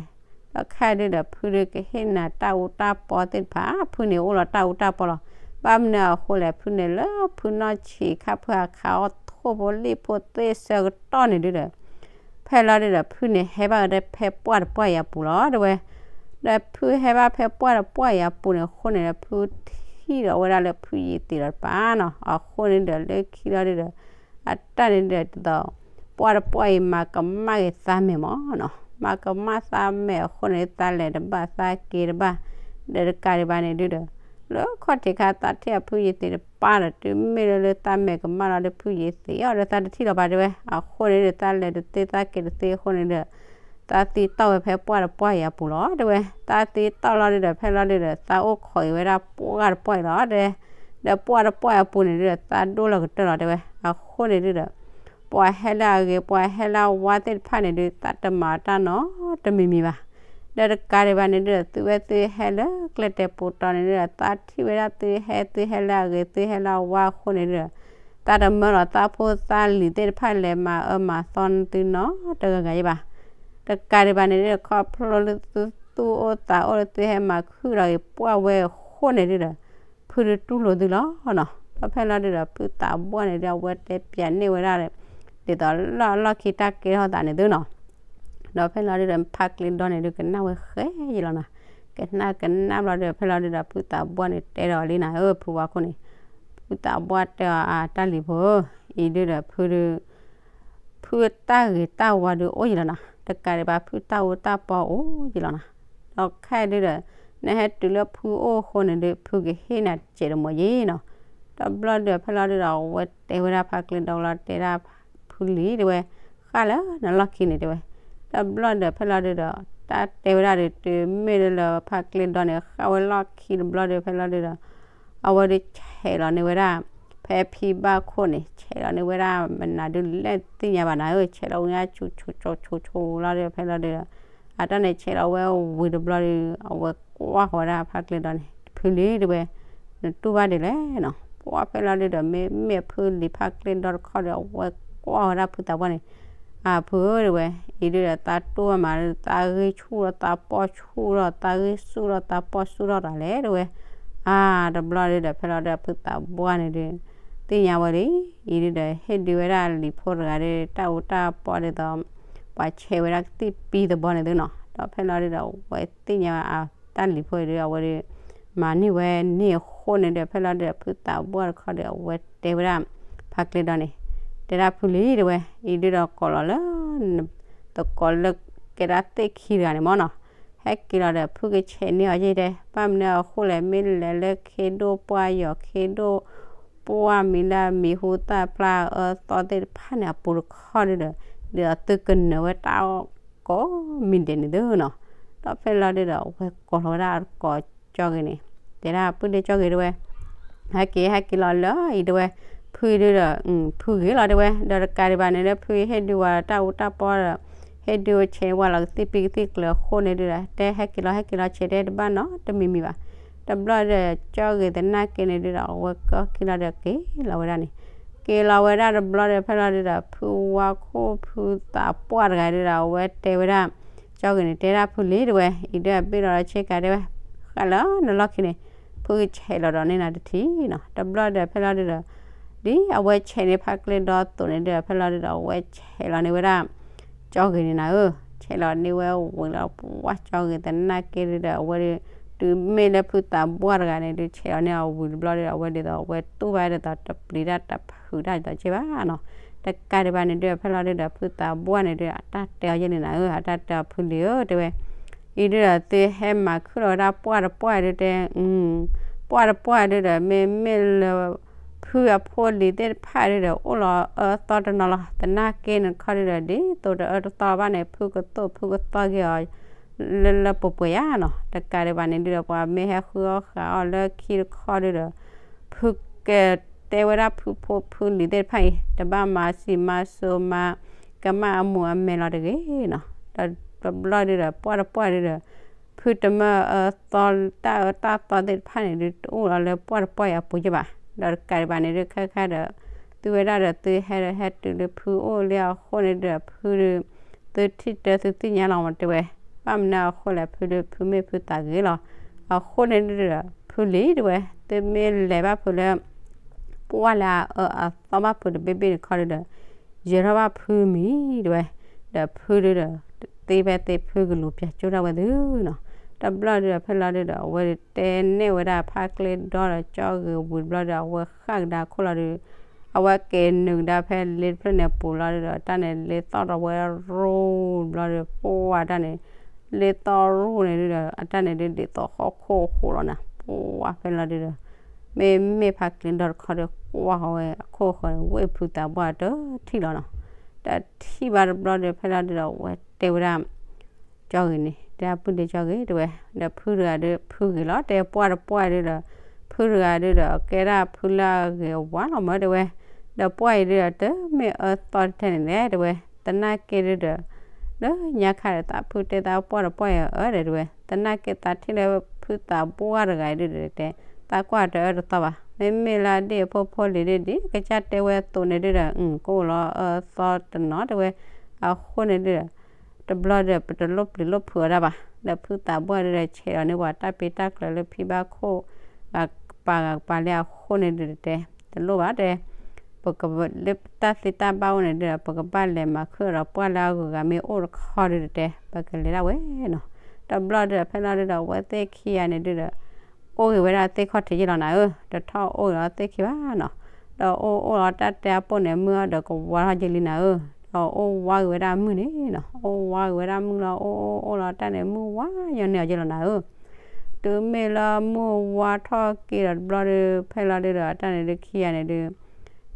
ဒီးခဲဒုဒီး ဖုဒုကဟ့ၣ်နၤတၢ်အူတၢ်ပီသ့ၣ်တဖၣ် ဖုန့ၣ်အိၣ်လီၤတၢ်အူတၢ်ပီလီၤ, ဘၣ်မနုၤအဃိလဲၣ် ဖုန့ၣ်လၢဖုနီၢ်ဆံးခါဖုအခးအီၣ်ထိၣ်ဖိလံၣ်ဖိသ့ၣ်ဆၢကတီၢ်န့ၣ်ဒုဒီး ဖဲ ဖဲလီၤဒုဒီး ဖုန့ၣ်ဟဲဘၣ်ဝဲဒၣ်ဖဲပှၢ်တပှၢ်အံၤအပူၤလီၤ တဲဝဲ. ဒီးဖုဟဲဘၣ်ဖဲပှၢ်တပှၢ်အံၤအပူၤန့ၣ်အဃိန့ၣ်ဒီး ဖုထံၣ်ဒီးဝဲဒၣ်လၢဖုယံာ်သံးဒီးတပၤနီၤ. အဃိန့ၣ်ဒီး လၢခံလီၤဒုဒီး အတၢ်န့ၣ်ဒီးဒ်သိး ပှၢ်တပှၢ်အံၤမၤကမၣ်က့ၤသးမဲာ်မးနီၤ. မၤကမၣ်သးမဲာ်အဃိန့ၣ် သးလဲၤတဘၣ်သးက့ၤတဘၣ်, ဒီးတကးဒံးဘၣ်န့ၣ်ဒုဒီး လၢခီၣ်ထံးခါသးထံၣ်အဖုယံာ်သံးတပၤဒီး တုၤမ့ၢ်လၢလၢသးမဲာ်ကမၣ်လီၤဒီး ဖုယံာ်သံးအီၤဒီး သးတထံၣ်လီၤဘၣ်တဲဝဲ. အဃိန့ၣ်ဒီး သးလဲၤတသ့သးက့ၤတသ့အဃိန့ၣ်ဒီး သးသံတီၢ်ဝဲဖဲပှၢ်တပှၢ်အံၤအပူၤလီၤ တဲဝဲ. သးသံတီၢ်လီၤဒုဒီး ဖဲလီၤဒုဒီး သးအိၣ်ခိးအံၤဝဲဒၣ်ပှၢ်တပှၢ်အံၤလီၤ တဲ. ဒီးပှၢ်တပှၢ်အံၤအပူၤန့ၣ်ဒုဒီး သးဒိၣ်လီၤကတၢၢ်လီၤ တဲဝဲ. အဃိန့ၣ်ဒုဒီး ပှၤဟဲလၢအဂ့ၤ ပှၤဟဲလၢအဝါသ့ၣ်တဖၣ်န့ၣ်ဒု သးတမၤတၢ်နီတမံၤမံၤဘၣ်. ဒီးတကးဒံးဘၣ်န့ၣ်ဒုဒီး သုဝဲသုဟဲလၢကျဲတဲာ်ပူၤတီၤန့ၣ်ဒုဒီး သးထံၣ်ဝဲဒၣ်သုဟဲ သုဟဲလၢအဂ့ၤ သုဟဲလၢအဝါအဃိန့ၣ်ဒုဒီး သးတမၢလီၤသးဖိသးလံၤသ့ၣ်တဖၣ်လဲၤမၤအၢမၤသီသုနီတဂၤဂၤယဲဘၣ်. တကးဒံးဘၣ်န့ၣ်ဒုဒီး ခီဖျိလၢသုသူၣ်အိၣ်သးအိၣ်လၢသုဟဲမၤခုၣ်လီၤဂ့ၤပှၢ်ဝဲအဃိန့ၣ်ဒုဒီး ဖုဒုတူၢ်လိာ်သုလီၤနီၤ. ဒီးဖဲလီၤဒုဒီး ဖုသးဘှၢ်န့ၣ်ဒု အဝဲတဲပၠးန့ၢ်ဝဲဒၣ် ဒ်သိးလၢအလီၢ်ခံတၢ်ကဲထီၣ်သးန့ၣ်သုနီၤ. ဒီးဖဲလီၤဒုဒီး ဖါကျ့ဒီန့ၣ်ဒု ကနၣ်ဝဲဃဲယံာ်လီၤနီၤ. ကနၣ်ကနၣ်ဘျီဒုဒီး ဖဲလီၤဒုဒီး ဖုသးဘှၢ်န့ၣ်တဲဒီးလံနၤဧၢ ဖုဝါခိၣ်န့ၣ်, ဖုသးဘှၢ်တဲအီၤ အတၢ်လံၤဖိဧၢ, အံၤဒုဒီးဖုဒု ဖုတၢ်ဂ့ၤတၢ်ဝါဒုအိၣ်ယံာ်လီၤနီၤ, တကးဒံးဘၣ်ဖုတၢ်အူတၢ်ပီအိၣ်ယံာ်လီၤနီၤ. ဒီးခဲအံၤဒုဒီး နဟဲတုၤလၢဖုအိၣ်အဃိန့ၣ်ဒု ဖုကဟ့ၣ်နၤစဲးတမီၤယံာ်နီၤ. တဘျီဒုဒီးဖဲလီၤဒုဒီး အဝဲတဲဝဲဒၣ်ဖါကျ့ဒီလီၤ တဲဒၣ်ဖုလံၤတဲဝဲ, ဃၣ်လၢနလီၢ်ခံန့ၣ်တဲဝဲ. တဘျီဒုဒီးဖဲလီၤဒုဒီး တၢ်တဲဝဲဒၣ်ဒု တုၤမ့ၢ်လၢလၢဖါကျ့ဒီန့ၣ် ဃၣ်ဝဲလီၢ်ခံတဘျီဒု ဖဲလီၤဒုဒီး အဝဲဒုဆဲးလီၤန့ၢ်ဝဲဒၣ် ဖဲဖံဘၣ်ခိၣ်န့ၣ် ဆဲးလီၤန့ၢ်ဝဲဒၣ်မနုၤဒုလဲၣ်သ့ၣ်ညါဘၣ်နၤဧၢ, ဆဲးလီၤဝဲဆူဆူဆူဆူလီၤဒု ဖဲလီၤဒုဒီး အတၢ်န့ၣ်ဆဲးလီၤဝဲဝံၤတဘျီဒု အဝဲကွၢ်ဃီၤဝဲဒၣ်ဖါကျ့ဒီန့ၣ် ဖုလံၤတဲဝဲ, နတူၢ်ဘၣ်ဒ်လဲၣ်နီၤ. ပှၢ်ဖဲလီၤဒုဒီး မ့မ့ၢ်ဖုလံၤဖါကျ့ဒီတခီဒီး အဝဲကွၢ်ဃီၤဝဲဒၣ်ဖုသးဘှၢ်န့ၣ် အဖုဧၢတဲဝဲ, အံၤဒုဒီးသးတူၢ်ဘၣ်မး သးဂ့ၢ်ဆူၣ်လီၤ သးပီၢ်ဆူၣ်လီၤ သးဂ့ၢ်ဆူၣ်လီၤ သးပီၢ်ဆူၣ်လီၤတၢ်လဲၣ်တဲဝဲ. အါ တဘျီဒုဒီး ဖဲလီၤဒုဒီးဖုသးဘှၢ်န့ၣ်ဒု သ့ၣ်ညါဝဲလံ, အံၤဒုဒီး ဟ့ၣ်ဒုဝဲဒၣ်လံၤဖိတဂၤဒီး တၢ်အူတၢ်ပီၢ်ဒ်သိး ပှၤဆဲးဝဲဒၣ်ကသံၣ်ပံသဘီန့ၣ်သုနီၤ. ဒီးဖဲလီၤဒုဒီး အဝဲသ့ၣ်ညါဝဲအတၢ်လံၤဖိအံၤဒု အဝဲဒု မၤန့ၢ်ဝဲန့ၢ်အဃိန့ၣ်ဒီး ဖဲလီၤဒုဒီး ဖုသးဘှၢ်တခီဒီး အဝဲတဲဝဲဒၣ် ဖါကျ့ဒီန့ၣ် တဲဒၣ်ဖုလံၤတဲဝဲ, အံၤဒုဒီးကိးလီၤလၢ သကိးလၢကဲဒၣ်သ့ၣ်ခံတဂၤန့ၣ်မ့ၢ်နီၤ, ဟဲက့ၤလီၤဒီး ဖုကဆဲးန့ၢ်အီၤယဲၢ်တဲ, ဘၣ်မနုၤအဃိလဲၣ် မ့ၢ်လဲၤလၢခ့ဒိၣ်ပှၢ်ယီၤခ့ဒိၣ် ပှၢ်မံၤလၢမံၤဟူသၣ်ဖျါအၢသီသ့ၣ်တဖၣ်န့ၣ် အပူၤတခီဒုဒီး ဒ်သိးသုကနၢၤဝဲတၢ်ကိးမံၤဒဲးန့ၣ်သုနီၤ. ဒီးဖဲလီၤဒုဒီး အဝဲကိးလီၤဝဲဒၣ်အသကိးကၠီဂ့ၤန့ၣ် တဲဒၣ် ပုၢ်ဒ့ကၠီဂ့ၤတဲဝဲ ဟဲက့ၤ ဟဲက့ၤလီၤလၢအံၤတဲဝဲ, ဖုဒုဒီး ဖုဂ့ၤလီၤတဲဝဲ, ဒီးတကးဒံးဘၣ်န့ၣ်လၢဖုဟ့ၣ်ဒုဝဲတၢ်အူတၢ်ပီဒီး ဟ့ၣ်ဒုဝဲဆဲးဝဲလီၤကသံၣ်ပံကသံၣ်ကျၢၤအဃိန့ၣ်ဒုဒီး တဲဟဲက့ၤလီၤ ဟဲက့ၤလီၤဆဲးတဲတဘၣ်နီတမံၤမံၤဘၣ်. တဘျီဒီး ကၠီဂ့ၤသနာ်က့န့ၣ်ဒုဒီး အဝဲကၠီက့ၤလီၤဒီးက့ၤလီၤဝဲဒၣ်န့ၣ်, က့ၤလီၤဝဲဒၣ်တဘျီဒီး ဖဲလီၤဒုဒီး ဖုဝါခိၣ်ဖုသးပှၢ်တဂၤဒုဒီး အဝဲတဲဝဲဒၣ် ကၠီဂ့ၤန့ၣ် တဲဒၣ်ဖုလံၤတဲဝဲ, အံၤဒုအဘ့ၣ်လီၤဒီးဆ့ကၤတဲဝဲ, ဃၣ်လၢနလီၢ်ခံန့ၣ် ဖုကဆဲးလီၤဒီးန့ၢ်နၤတထံၣ်နီၤ. တဘျီဒီးဖဲလီၤဒုဒီး ဒ်အဝဲဆဲးန့ၢ်ဖါကျ့ဒီအသိးန့ၣ်ဒုဒီး ဖဲလီၤဒုဒီး အဝဲဆဲးလီၤန့ၢ်ဝဲဒၣ် ကၠီဂ့ၤန့ၣ်နၤဧၢ, ဆဲးလီၤန့ၢ်ဝဲဝံၤလီၤ ပှၢ်ကၠီဂ့ၤသနာ်က့ဒုဒီး အဝဲဒု တုၤမ့ၢ်လၢဖုသးပှၢ်တဂၤန့ၣ်ဒု ဆဲးလီၤန့ၢ်အီၤဝံၤတဘျီဒုဒီး အဝဲဒ်သိးအဝဲတူၢ်ဘၣ်ဒ်သိးတပျံၤတၢ်တဖုးတၢ်ဒ်သိးက့ဘၣ်နီၤ. တကးဒံးဘၣ်န့ၣ်ဒု ဖဲလီၤဒုဒီး ဖုသးပှၢ်န့ၣ်ဒု အတၢ်တဲအီၤယဲၢ်န့ၣ်နၤဧၢ, အတၢ်တဲအီၤဖုလံၤဧၢတဲဝဲ, အံၤဒုဒီးသုဟဲမၤခုၣ်လီၤဝဲဒၣ်ပှၢ်တပှၢ်ဒုတဲ ပှၢ်တပှၢ်ဒုဒီး မ့မ့ၢ်လၢ ဖုအဖိလံၤသ့ၣ်တဖၣ်ဒုဒီး အိၣ်လီၤအၢသီတနီၤလီၤ. သနာ်က့န့ၣ်တခီဒုဒီး ဒ်သိးတအၢတသီဘၣ်န့ၣ် ဖုကသိၣ်ဖုကသီက့ၤအီၤ လၢလၢပှဲၤပှဲၤယါနီၤ. တကးဒံးဘၣ်န့ၣ်ဒုဒီး ပှၤမ့ၢ်ဟဲဃုအီၣ်ဃုအီၣ်လၢခံတခီဒုဒီး ဖုကတဲဝဲဒၣ်ဖုဖိဖုလံၤသ့ၣ်တဖၣ်အံၤ တဘၣ်မၤစံးမၤစိၤမၤ ကမၣ်အမူးအမဲာ်လီၤတဂ့ၤနီၤ. ဒီးတဘျီဒုဒီး ပှၢ်တပှၢ်ဒုဒီး ဖုတမၢအၢသီ တၢ်အၢတၢ်သီသ့ၣ်တဖၣ်န့ၣ်ဒု တအိၣ်လီၤလၢပှၢ်တပှၢ်အံၤအပူၤယဲၢ်ဘၣ်. ဒီးတကးဒံးဘၣ်န့ၣ်ဒု ခဲခါဒီး သုဝဲဒၣ်ဒီးသုဟဲဒီးဟဲတုၤလၢဖုအိၣ်လၢအဃိန့ၣ်ဒုဒီး ဖုဒု သုထံၣ်တၢ်သုသ့ၣ်ညါလီၤမးတဲဝဲ, ဘၣ်မနုၤအဃိလဲၣ် ဖုဒု ဖုမ့ၢ်ဖုသးဂ့ၤလီၤ. အဃိန့ၣ်ဒုဒီး ဖုလံၤတဲဝဲ သုမ့ၢ်လဲၤဘၣ်ဖုလၢ ပှၢ်လၢအအၢအသီဘၣ်ဖုတဘ့ၣ်ဘ့ၣ်တခီဒုဒီး ယၢၤထီၣ်ဘၣ်ဖုမံၤတဲဝဲ, ဒီးဖုဒုဒီး သ့ဖဲသ့ဖုကလူၤပၠးကၠိၣ်ဒၣ်ဝဲသုနီၤ. တဘျီဒုဒီးဖဲလီၤဒုဒီး အဝဲတဲနဲၣ်ဝဲဒၣ်ဖါကျ့ဒီဒီး ကၠီဂ့ၤဝံၤတဘျီဒီး အဝဲဃၣ်ကဒါခိၣ်လီၤဒု အဝဲက့ၤနုာ်ကဒါဖဲလ့တဖျၢၣ်န့ၣ်ပူၤလီၤဒုဒီး အတၢ်န့ၣ်လ့သီၣ်ထီၣ်ဝဲရိတဘျီဒီး ပှၢ်တၢ်န့ၣ် လ့သီၣ်ရိန့ၣ်ဒုဒီး အတၢ်န့ၣ်ဒုဒ်သိးဟီၣ်ခိၣ်အဃိလီၤနီၤ. ပှၢ်ဖဲလီၤဒုဒီး မ့မ့ၢ်ဖါကျ့ဒီတခီဒီး ကွၢ်ဃီဝဲအခိၣ်ဃၢၤန့ၣ် ဝ့ၢ်ဖုသးပှၢ်တထံၣ်လီၤနီၤ. တထံၣ်ဘၣ်တဘျီဒီး ဖဲလီၤဒုဒီး အဝဲတဲဝဲဒၣ် ကၠီဂ့ၤန့ၣ် တဲဒၣ်ပုၢ်ဒ့ကၠီဂ့ၤတဲဝဲ, ဒီးဖုတဂၤဒီး ဖုဂ့ၤလီၤ တဲပှၢ်တပှၢ်ဒုဒီး ဖုတဂၤဒုဒီးကဲဒၣ်ဖုလၢအဂ့ၤအဝါလီၤမၢတဲဝဲ, ဒီးပှၢ်အံၤဒုဒီး တမ့ၢ်အၢသီတထဲန့ၣ်လဲၣ်တဲဝဲ, သနာ်က့ဒုဒီး လၢညါခါဒီးသးဖုတဲသးပှၢ်တပှၢ်အံၤအၢဒီးတဲဝဲ, သနာ်က့သးထံၣ်လၢဖုသးပှၢ်တဂၤအံၤဒုဒီးတဲ သးကွၢ်တအၢတသီဘၣ်, မ့မ့ၢ်လၢဒ်အဖိဖိလံၤဒုဒ် ကစၢ်တဲဝဲအသိးန့ၣ်ဒုဒီး အကအိၣ်လီၤအၢသီတနီၤတဲဝဲ, အဃိန့ၣ်ဒုဒီး တဘျီဒီး ပတလိၣ်ပျံၤလိၣ်ဖုးအီၤဒၣ်ဘၣ်, ဒီးဖုသးပှၢ်ဒုဒီး ဆဲးဒီးန့ၢ်ပှၤတၢ်ပ့တၢ်ကျၢၤလၢဖံဘၣ်ခိၣ် ဂၤကပၤဂၤကပၤလံအဃိန့ၣ်ဒုဒီးတဲ တလိၣ်ဘၣ်တဲ, ပကလၢတၢ်သ့တၢ်ဘၣ်အိၣ်န့ၣ်ဒုဒီး ပကဘၣ်လဲၤမၤခုၣ်ဒီးပှၢ်လၢအဂုၤအဂၤမ့ၢ်အိၣ်တခီဒုဒီးတဲ ပကလဲၤဒၣ်ဝဲနီၤ. တဘျီဒုဒီး ဖဲလီၤဒုဒီး အဝဲသ့ၣ်ခံဂၤန့ၣ်ဒုဒီး အိၣ်ဂ့ၤဝဲဒၣ်သ့ၣ်ခီၣ်ထံးယ့ၢ်လီၤနၤဧၢ, တထီၣ်အိၣ်ဂ့ၤလီၤသ့ၣ်ခံဘၣ်နီၤ, ဒီးအိၣ်အိၣ်လီၤတၢ်တဲအပိၢ်န့ၣ် မုၢ်အီၣ်ဒီးကဝါထီၣ်ယ့ၢ်လံနၤဧၢ, ဒီးအိၣ်ဝါဂ့ၤဝဲဒၣ်မုၢ်န့ၣ်နီၤ, အိၣ်ဝါဂ့ၤဝဲဒၣ်မုၢ်လီၤ အိၣ်အိၣ်အိၣ်လီၤတၢ်န့ၣ် မုၢ်ဝါညီန့ၢ်အီၤယ့ၢ်လီၤနၤဧၢ. တုၤမ့ၢ်လၢမုၢ်ဝါထီၣ်က့ၤဒီးတဘျီဒု ဖဲလီၤဒုဒီး အတၢ်န့ၣ်ဒုခံဂၤန့ၣ်ဒု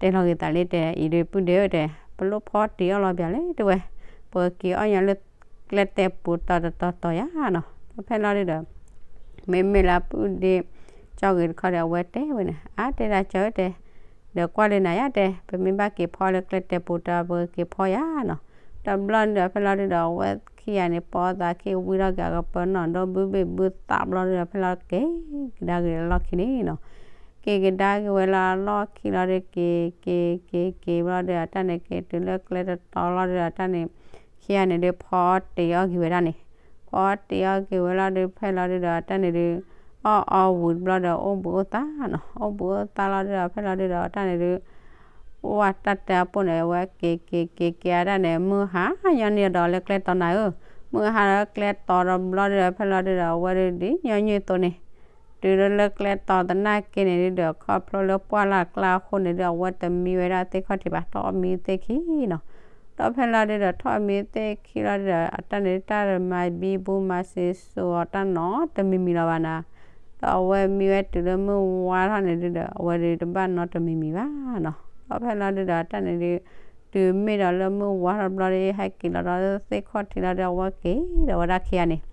တဲလီၤဂ့ၤသးလံတဲ အံၤဒုပုၢ်ဒ့ဧၢတဲ, ပလိၣ်ဖီတ့ၢ်အီၣ်လီၤပၠးလဲၣ်တဲဝဲ, ပက့ၤအီၣ်ညီလၢကျဲတဲာ်ပူၤတီၤတတီၤတီၤယါနီၤ. ဒီးဖဲလီၤဒုဒီး မ့မ့ၢ်လၢပုၢ်ဒ့ကၠီဂ့ၤတခီဒီး အဝဲတဲဝဲန့ၣ် အါတဲဒၣ်ကၠီဧၢတဲ, ဒီးကွၢ်လၢနၤယါတဲ, ပမ့ၢ်ဘၣ်က့ၤဖီလၢကျဲတဲာ်ပူၤတီၤ ပက့ၤဖီယါနီၤ. တဘျီဒုဒီး ဖဲလီၤဒုဒီး အဝဲခံဂၤန့ၣ် ပိာ်သးခံဝံထီၣ်က့ၤအကပၢၤနီၣ်ဒိဘုဘ့ၣ်ဘုသးဘျီဒုဒီး ဖဲလီၤက့ၤကဒါက့ၤလၢလီၢ်ခံန့ၣ်နီၤ. က့ၤကဒါက့ၤဝဲလၢအလီၢ်ခံလီၤဒု က့ၤက့ၤက့ၤက့ၤက့ၤဘျီဒု အတၢ်န့ၣ်က့ၤတုၤလၢကျဲတတီၤလီၤဒု အတၢ်န့ၣ် ခံဂၤန့ၣ်ဒု ဖီတ့ၢ်အီၣ်က့ၤဝဲဒၣ်န့ၣ်, ဖီတ့ၢ်အီၣ်က့ၤဝဲလီၤဒု ဖဲလီၤဒုဒီး အတၢ်န့ၣ်ဒု အီၣ်အီဝံၤတဘျီဒီး အိၣ်ဘှံးအိၣ်သါနီၤ, အိၣ်ဘှံးအိၣ်သါလီၤဒုဒီး ဖဲလီၤဒုဒီး အတၢ်န့ၣ်ဒု ပှၢ်တၢ်တဲအပိၢ်န့ၣ် အဝဲက့ၤက့ၤက့ၤက့ၤအတၢ်န့ၣ် မုၢ်ဟါညီနုၢ်ဒီးလၢကျဲတီၤနၤဧၢ, မုၢ်ဟါလၢကျဲတီၤတဘျီဒုဒီး ဖဲလီၤဒုဒီး အဝဲဒုဒ်ညီနုၢ်အသိးန့ၣ် တုၤလၢလၢကျဲတီၤသနာ်က့န့ၣ်ဒုဒီး ခီဖျိလၢပှၢ်လၢအကျါအဃိန့ၣ်ဒု အဝဲတမံဝဲဒၣ်သ့ၣ်ခီၣ်ထံးဘၣ် ထီၣ်မံသ့ၣ်ခံနီၤ. ဒီးဖဲလီၤဒုဒီး ထီၣ်မံသ့ၣ်ခံလီၤဒုဒီး အတၢ်န့ၣ်ဒု တၢ်မၤဘံဘူမၤစ့စိၤအီၤတၢ်နီတမံၤမံၤလီၤဘၣ်နၤ, ဒီးအဝဲမံဝဲတုၤလၢမုၢ်ဝါထီၣ်န့ၣ်ဒုဒီး အဝဲဒုတဘၣ်နီတမံၤမံၤဘၣ်နီၤ. ဒီးဖဲလီၤဒုဒီး အတၢ်န့ၣ်ဒု တုၤမ့ၢ်ဒီးလၢမုၢ်ဝါထီၣ်တဘျီဒု ဟဲက့ၤလီၤဒီးသ့ၣ်ခီၣ်ထံးလီၤဒု အဝဲက့ၤဒီးဝဲဒၣ်ခံဂၤန့ၣ်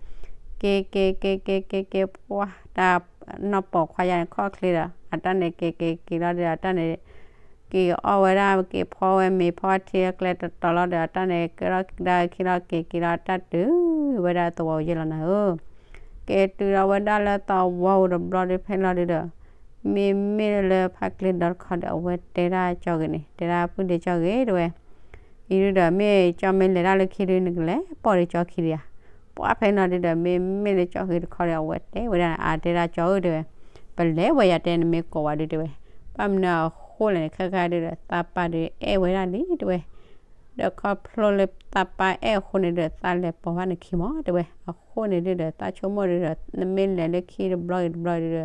က့ၤက့ၤက့ၤက့ၤက့ၤက့ၤ ပှၢ်တၢ်နီၢ်ပိာ်ခွါယါန့ၣ် ခီၣ်ချ့ဒီး အတၢ်န့ၣ်က့ၤက့ၤက့ၤလီၤဒု အတၢ်န့ၣ် က့ၤအီၣ်ဝဲဒၣ် က့ၤဖီဝဲမ့ၤဖီထံကျဲတတီၤလီၤဒီး အတၢ်န့ၣ် ကဲထီၣ်ကဒါခံလီၤ က့ၤက့ၤလီၤ တၢ်တုၤဝဲဒၣ်သဝီယဲၢ်လီၤနၤဧၢ. က့ၤတုၤဒီးဝဲဒၣ်လၢသဝီဧိၤတဘျီဒု ဖဲလီၤဒုဒီး မ့မ့ၢ်လၢဖါကျ့ဒီတခီဒီး အဝဲတဲဒၣ်ကၠီဂ့ၤန့ၣ် တဲဒၣ်ပုၢ်ဒ့ကၠီဂ့ၤတဲဝဲ အံၤဒုဒီး မ့ၢ်ကၠီမ့ၢ်လဲၤတၢ်လၢခံဒု နကလဲၤပိာ်ဒုကၠီခံဒုဧါ. ပှၢ်ဖဲလီၤဒုဒီး မ့မ့ၢ်လၢကၠီဂ့ၤတခီဒီး အဝဲတဲဝဲဒၣ် အါတဲဒၣ်ကၠီဧၢတဲဝဲ ပလဲၤဝဲယၤတဲ နမ့ၢ်ကိးဝဲဒုတဲဝဲ ဘၣ်မနုၤအဃိလဲၣ်န့ၣ် ခဲခါဒုဒီး သးပၢ်ဒုအဲၣ်ဝဲဒၣ်လံတဲဝဲ ဒီးခီဖျိလၢသးပၢ်အဲၣ်အဃိန့ၣ်ဒုဒီး သးလဲၤပိာ်ဘၣ်နခံမးတဲဝဲ အဃိန့ၣ်ဒုဒီး သးဆိကမိၣ်ဒုဒီး နမ့ၢ်လဲၤလၢခံတဘျီဂ့ၤတဘျီဒုဒီး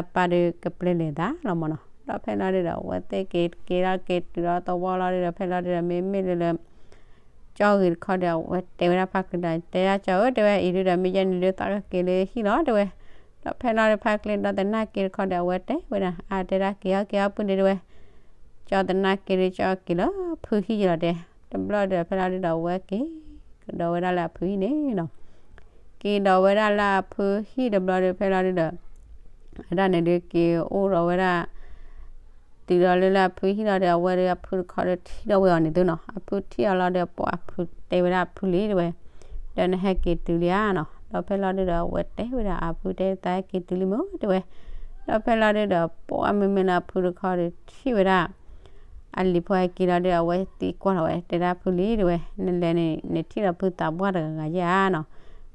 သးပၢ်ဒုကပျဲလဲၤသးလီၤမးနီၤ. ဒီးဖဲလီၤဒုဒီး အဝဲသ့ၣ်က့ၤက့ၤလီၤက့ၤတုၤဒီးသဝီလီၤဒုဒီး ဖဲလီၤဒုဒီး မ့မ့ၢ်လၢလၢ ကၠီဂ့ၤတခီဒီး အဝဲတဲဝဲဒၣ်ဖါကျ့ဒီ တဲဒၣ်ကၠီဧၢတဲဝဲ အံၤဒုဒီး မ့ၢ်ယဲန့ၣ်ဒု သးကက့ၤလၢဟံၣ်လီၤတဲဝဲ. ဒီးဖဲလီၤဒု ဖါကျ့ဒီသနာ်က့တခီဒီး အဝဲတဲဝဲဒၣ် အါတဲဒၣ်က့ၤအီၤက့ၤအီၤ ပုၢ်ဒ့တဲဝဲ ကၠီသနာ်က့ဒု ကၠီက့ၤလၢဖုဟံၣ်ယဲၢ်လီၤတဲ. တဘျီဒီး ဖဲလီၤဒုဒီး အဝဲက့ၤကဒီးဝဲဒၣ်လၢအဖုဟံၣ်န့ၣ်နီၤ. က့ၤဒီးဝဲဒၣ်လၢအဖုဟံၣ်တဘျီဒီး ဖဲလီၤဒုဒီး အတၢ်န့ၣ်ဒုက့ၤအိၣ်ဒီးဝဲဒၣ် တုၤဒီးလၢလၢအဖုဟံၣ်လီၤဒီး အဝဲဒုအဖုတခီဒီးထံၣ်ဒီးဝဲအီၤန့ၣ်သုနီၤ. အဖုထံၣ်အီၤလီၤဒီး ပှၢ်အဖုတဲဝဲဒၣ်အဖုလံတဲဝဲ ဒီးနဟဲက့ၤတုၤလံဧါနီၤ. ဒီးဖဲလီၤဒုဒီး အဝဲတဲဝဲဒၣ်အဖုတဲ သးဟဲက့ၤတုၤလံမ့ၢ်တဲဝဲ. ဒီးဖဲလီၤဒုဒီး ပှၢ်မ့မ့ၢ်လၢအဖုတခီဒီးထံၣ်ဝဲဒၣ် အလံၤဖိဟဲက့ၤလီၤဒီး အဝဲသံကွၢ်လီၤဝဲ တဲဒၣ်ဖုလံတဲဝဲ နလဲၤန့ၣ် နထံၣ်ဒီးဖုသးပှၢ်တဂၤဂၤယဲၢ်ဧါနီၤ.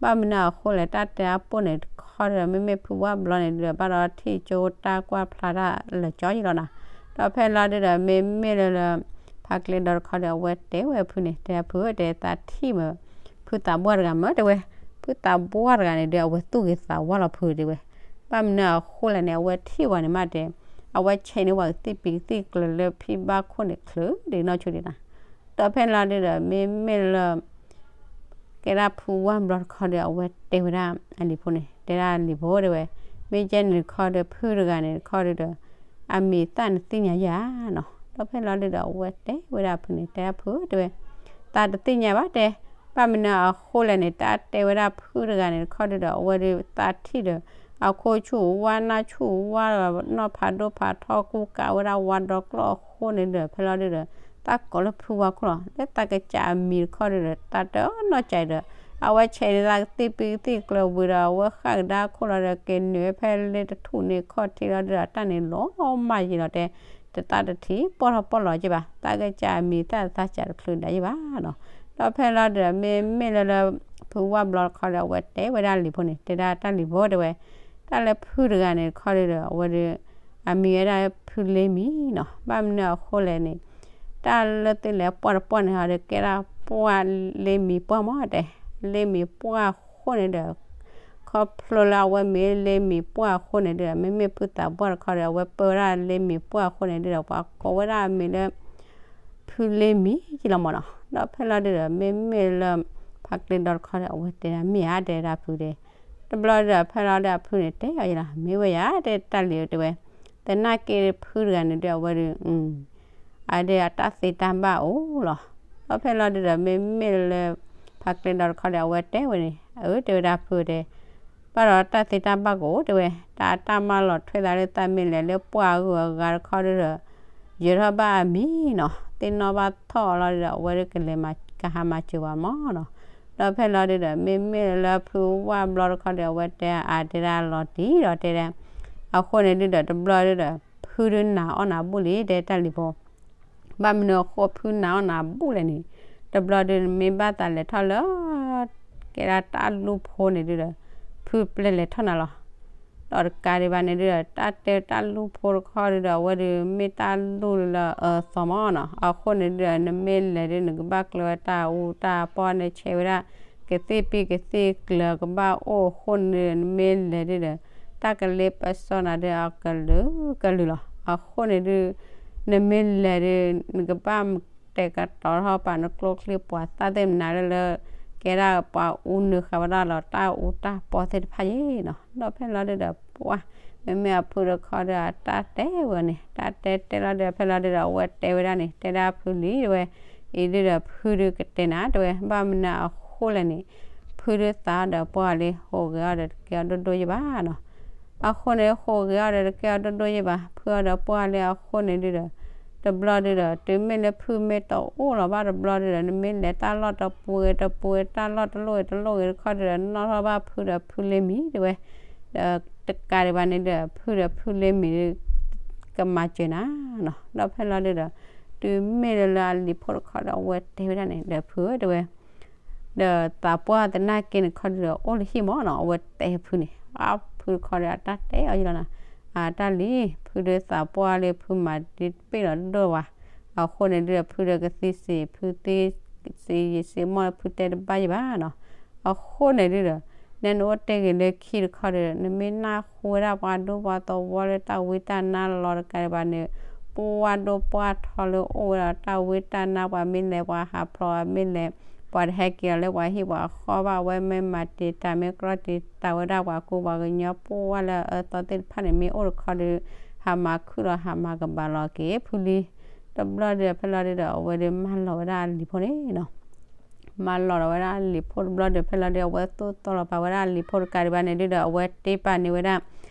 ဘၣ်မနုၤအဃိလဲၣ် တၢ်တဲအပိၢ်န့ၣ်တခီဒီး မ့မ့ၢ်ဖုဝၣ်ဘျီန့ၣ်ဒုဒီး ဘၣ်ဒီးထံၣ်ကၠိတၢ်ကွၢ်ဖျါတၢ်လၢာ်ကၠီယဲၢ်လီၤနီၤ. ဒီးဖဲလီၤဒုဒီး မ့မ့ၢ်လၢလၢ ဖ ဖါကျဲဒီတခီဒီး အဝဲတဲဝဲအဖုန့ၣ် တဲဖုဧၢ တဲသးထံၣ်မ့ၢ် ဖုသးပှၢ်တဂၤမ့ၢ်တဲဝဲ, ဖုသးပှၢ်တဂၤန့ၣ်ဒီး အဝဲသူၣ်ဂ့ၤသးဝါလီၤဖုတဲဝဲ, ဘၣ်မနုၤအဃိလဲၣ်န့ၣ် အဝဲထံၣ်ဝဲန့ၣ်မးတဲ, အဝဲဆဲးန့ၢ်ဝဲကသံၣ်ပံၤကသံၣ်ကျၢၤလၢဖံဘၣ်ခိၣ်န့ၣ်ချုးဒ်နီၢ်ဆူၣ်ဒံးနၤ, ဒီးဖဲလီၤဒုဒီး မ့မ့ၢ်လၢ ကဲဒၣ်ဖုဝၢ်ဘျီတခီဒီး အဝဲတဲဝဲဒၣ်အလံၤဖိန့ၣ် တဲဒၣ်အလံၤဖိတဲဝဲ, မ့ၢ်ကဲန့ၣ်တခီဒီး ဖုတဂၤန့ၣ်တခီဒီး အမံၤသၣ်နသ့ၣ်ညါယၤနီၤ, ဒီးဖဲလီၤဒုဒီး အဝဲတဲဝဲဒၣ်ဖုန့ၣ် တဲဒၣ်ဖုတဲဝဲ, သးတသ့ၣ်ညါဘၣ်တဲ, ဘၣ်မနုၤအဃိလဲၣ်န့ၣ် တၢ်တဲဝဲဒၣ်ဖုတဂၤန့ၣ်တခီဒုဒီး အဝဲဒုးသးထံၣ်ဒီး အခိၣ်ဆူၣ်ဝါနၢ်ဆူၣ်ဝါ နီၢ်ဖးဒိၣ်ဖးထီကူကးဝဲဒၣ်ဝါဒီကျီၢ်အဃိန့ၣ်ဒီး ဖဲလီၤဒုဒီး တၢ်ကိးလၢဖုဝၢ်ခိၣ်လီၤ, လၢသးကစၢ်အမံၤတခီဒုဒီး တၢ်တနီၢ်ကၢၤဒီး အဝဲဆဲးန့ၢ်သးကသံၣ်ပံၤကသံၣ်ကျၢၤဝံၤဒီး အဝဲဃၣ်ကဒါခိၣ်လီၤဒီး က့ၤနုာ်ဝဲဖဲလၢတထူၣ်န့ၣ်ခီၣ်ထံးလီၤဒုဒီး တၢ်န့ၣ်လီၤမၢ်ယံာ်လီၤတဲ, တသးတထံၣ်ပီၢ်ထီၣ်ပီၢ်လီၤက့ဘၣ်, သးကစၢ်အမံၤသၣ်သးစၢ်တချုးဒၣ်ယ့ၢ်ဘၣ်နီၤ, ဒီးဖဲလီၤဒုဒီး မ့မ့ၢ်လၢလၢ ဖုဝၢ်ဘျီတခီဒီး အဝဲတဲဝဲဒၣ်လံၤဖိန့ၣ် တဲဒၣ်တၢ်လံၤဖိတဲဝဲ, တၢ်လၢဖုတဂၤန့ၣ်တခီဒုဒီး အဝဲဒုး အမံၤဝဲဒၣ်ဖုလ့မံၤနီၤ, ဘၣ်မနုၤအဃိလဲၣ်န့ၣ် တၢ်လၢသုလဲၤပှၢ်တပှၢ်န့ၣ်ဟီဒီး ကဲဒၣ်ပှၢ်လ့မံၤပှၢ်မၢ်တဲ, လ့မံၤပှၢ်အဃိန့ၣ်ဒီး ခီဖျိလၢအဝဲမ့ၢ်လ့မံၤပှၢ်အဃိန့ၣ်ဒုဒီး မ့မ့ၢ်ဖုသးပှၢ်တခီဒီး အဝဲပၢဝဲဒၣ်လ့မံၤပှၢ်အဃိန့ၣ်ဒုဒီး ပှၤကိးဝဲဒၣ်အမံၤလၢ ဖုလ့မံၤယ့ၢ်လီၤမၢ်နီၤ, ဒီးဖဲလီၤဒုဒီး မ့မ့ၢ်လၢ ဖါကျဲဒီတခီဒီး အဝဲတဲဒၣ်မ့ၢ်ဧါတဲဒၣ်ဖုတဲ, တဘျီဒုဒီး ဖဲလီၤဒုဒီးအဖုန့ၣ် တဲအီၤယလီၤမ့ၢ်ဝဲယၤတဲတၢ်လံၤတဲဝဲ, သနာ်က့ဖုတဂၤန့ၣ်ဒုဒီး အဝဲဒုး အဒုးအတၢ်သ့တၢ်ဘၣ်အိၣ်လီၤ, ဒီးဖဲလီၤဒုဒီး မ့မ့ၢ်လၢ ဖါကျဲဒီတခီဒီး အဝဲတဲဝဲန့ၣ် အၢ တဲဝဲဒၣ်ဖုတဲ ဘၣ်ဒီးတၢ်သ့တၢ်ဘၣ်ကအိၣ်တဲဝဲ, တၢ်အတၢ်မၤလီၤထွဲသးလၢသးမ့ၢ်လဲၤလၢပှၢ်အဂုၤအဂၤတခီဒုဒီး ယၢၤထီၣ်ဘၣ်အမံၤနီၤ, သ့ၣ်နီၣ်ဘၣ်ထီၣ်အီၤလီၤဒုဒီး အဝဲဒုးကလဲၤမၤကဟးမၤစၢၤပှၤမၢ်နီၤ, ဒီးဖဲလီၤဒုဒီး မ့မ့ၢ်လၢဖုဝၢ်ဘျီတခီဒီး အဝဲတဲအါတဲဒၣ်လီၤတံၢ်ဒီးတဲဒၣ်, အဃိန့ၣ်ဒုဒီး တဘျီဒုဒီး ဖုဒုးနာ်အီၣ်နၤဘူၣ်လံ တဲတၢ်လံၤဖိ ဘၣ်မနုၤအဃိဖုနာ်အီၣ်နၤဘူၣ်လဲၣ်န့ၣ်, တဘျီဒုးနမ့ၢ်ဘၣ်သးလဲၤထီၣ်လၢ ကဲဒၣ်တၢ်လူၢ်ဖိန့ၣ်ဒုဒီး ဖုပျဲလဲၤထီၣ်နၤလီၤ, ဒီးတကးဒံးဘၣ်န့ၣ်ဒုဒီး တၢ်တဲတၢ်လူၢ်ဖိတခီဒုဒီး အဝဲဒုးမ့ၢ်တၢ်လူၢ်လၢအသီမၢ်နီၤ, အဃိန့ၣ်ဒုဒီး နမ့ၢ်လဲၤဒုး နကဘၣ်ကျၢၤဝဲတၢ်အူတၢ်ပီၢ်န့ၣ် ဆဲးဝဲဒၣ် ကသ့ၣ်ပံၤကသ့ၣ်ကျၢၤကဘၣ်အိၣ်အဃိန့ၣ်ဒုဒီး နမ့ၢ်လဲၤဒုဒီး တၢ်ကလ့ပစီနၤဒုးအကလုာ်ကလုာ်လီၤ, အဃိန့ၣ်ဒု နမ့ၢ်လဲၤဒုး နကဘၣ်တဲာ်ကတီၤထီၣ်ပာ်နကျိချံပှၤသၣ်သ့ၣ်မနၤလၢလၢ ကဲဒၣ်ပှၤအူနုာ်ဃာ်ဝဲဒၣ်လီၤ တၢ်အူတၢ်ပီၢ်သ့ၣ်တဖၣ်ယ့ၣ်နီၤ, ဒီးဖဲလီၤဒုဒီး ပှၢ် မ့မ့ၢ်အဖုတခီဒီး အတၢ်တဲဝဲန့ၣ် တၢ်တဲတဲလီၤဒုး ဖဲလီၤဒုဒီး အဝဲတဲဝဲဒၣ်န့ၣ် တဲဒၣ်ဖုလံတဲဝဲ, အံၤဒုဒီး ဖုဒုကတဲနၤတဲဝဲ ဘၣ်မနုၤအဃိလဲၣ်န့ၣ် ဖုဒုသးဒီးပှၢ်လံ ဟူးဂဲၤအီၤဒီးတကဲအီၤဒိၣ်ဒိၣ်ယ့ၣ်ဘၣ်နီၤ, အဃိန့ၣ် ဟူးဂဲၤအီၤဒီးတကဲအီၤဒိၣ်ဒိၣ်ယ့ၣ်ဘၣ် ဖုအီၤဒီးပှၢ်လံအဃိန့ၣ်ဒုဒီး တဘျီဒုဒီး တုၤမ့ၢ်လၢဖုမ့ၢ်တအိၣ်လီၤဘၣ်တဘျီဒုဒီး နမ့ၢ်လဲၤတၢ်လီၢ်တပူၤဂ့ၤတပူၤဂ့ၤ တၢ်လီၢ်တလိၣ်ဂ့ၤတလိၣ်ဂ့ၤတခီဒုဒီး နီၣ်ထီၣ်ဘၣ်ဖုဒီးဖုလ့မံၤတဲဝဲ, ဒီးတကးဒံးဘၣ်န့ၣ်ဒုဒီး ဖုဒီးဖုလ့မံၤဒု ကမၤစၢၤနၤနီၤ, ဒီးဖဲလီၤဒုဒီး တုၤမ့ၢ်လၢလၢအလံၤဖိတခီဒီး အဝဲတဲဝဲဒၣ်န့ၣ် ဒီးဖုဧၢတဲဝဲ ဒီးသးပှၢ်သနာ်က့န့ၣ်ခီဒုဒီး အိၣ်လၢဟံၣ်မၢ်နီၤ အဝဲတဲဖုန့ၣ် အဖုတခီဒီး အတၢ်တဲအီၤယ့ၣ်လီၤနၤ, အတၢ်လံၤ ဖုဒုသးပှၢ်လၢဖုမၤဒ်တပ့ၢ်လီၤဒိၣ်ဝဲ, အဃိန့ၣ်ဒုဒီး ဖုဒီးကသံစံး ဖုသံစံးယံာ်စံးမီၢ် ဖုတဲတဘၣ်ယ့ၣ်ဘၣ်နီၤ, အဃိန့ၣ်ဒုဒီး နဲနအိၣ်တဲဂ့ၤလၢခံတခီဒီး နမ့ၢ်နၢ်ဟူဝဲဒၣ်ပှၤဒိပှၤသဝီလၢတၢ်ဝံတၢ်နါလီၤတကးဒံးဘၣ်န့ၣ် ပှၢ်ဒိပှၢ်ထီလၢအိၣ်ဝဲဒီးတၢ်ဝံတၢ်နါ ပှၤမ့ၢ်လဲၤပှၤဟးဖျိး ပှၤမ့ၢ်လဲၤ ပှၤတဟဲက့ၤအီၤလၢပှၤဟံၣ်ပှၤဃီဘၣ် အဝဲမ့ၢ်မၤတံာ်တာ်မ့ၢ်ကြီတံာ်တာ်ဝဲဒၣ်ပှၤကူပှၤကညီ ပှၢ်လၢအအၢသီသ့ၣ်တဖၣ်န့ၣ် မ့ၢ်အိၣ်တခီဒီး ဟးမၤခုၣ်လီၤ ဟးမၤကဘၣ်လီၤက့ၤဖုလံ, တဘျီဒီးဖဲလီၤဒုဒီး အဝဲဒုးမၤလီၤဝဲဒၣ်အလံၤဖိန့ၣ်နီၤ မၤလီၤဒီးဝဲဒၣ်အလံၤဖိတဘျီဒီး ဖဲလီၤဒုး အဝဲသိၣ်သီလီၤပာ်ဝဲဒၣ်အလံၤဖိတကးဒံးဘၣ်န့ၣ်ဒုဒီး အဝဲတ့ပာ်န့ၢ်ဝဲဒၣ်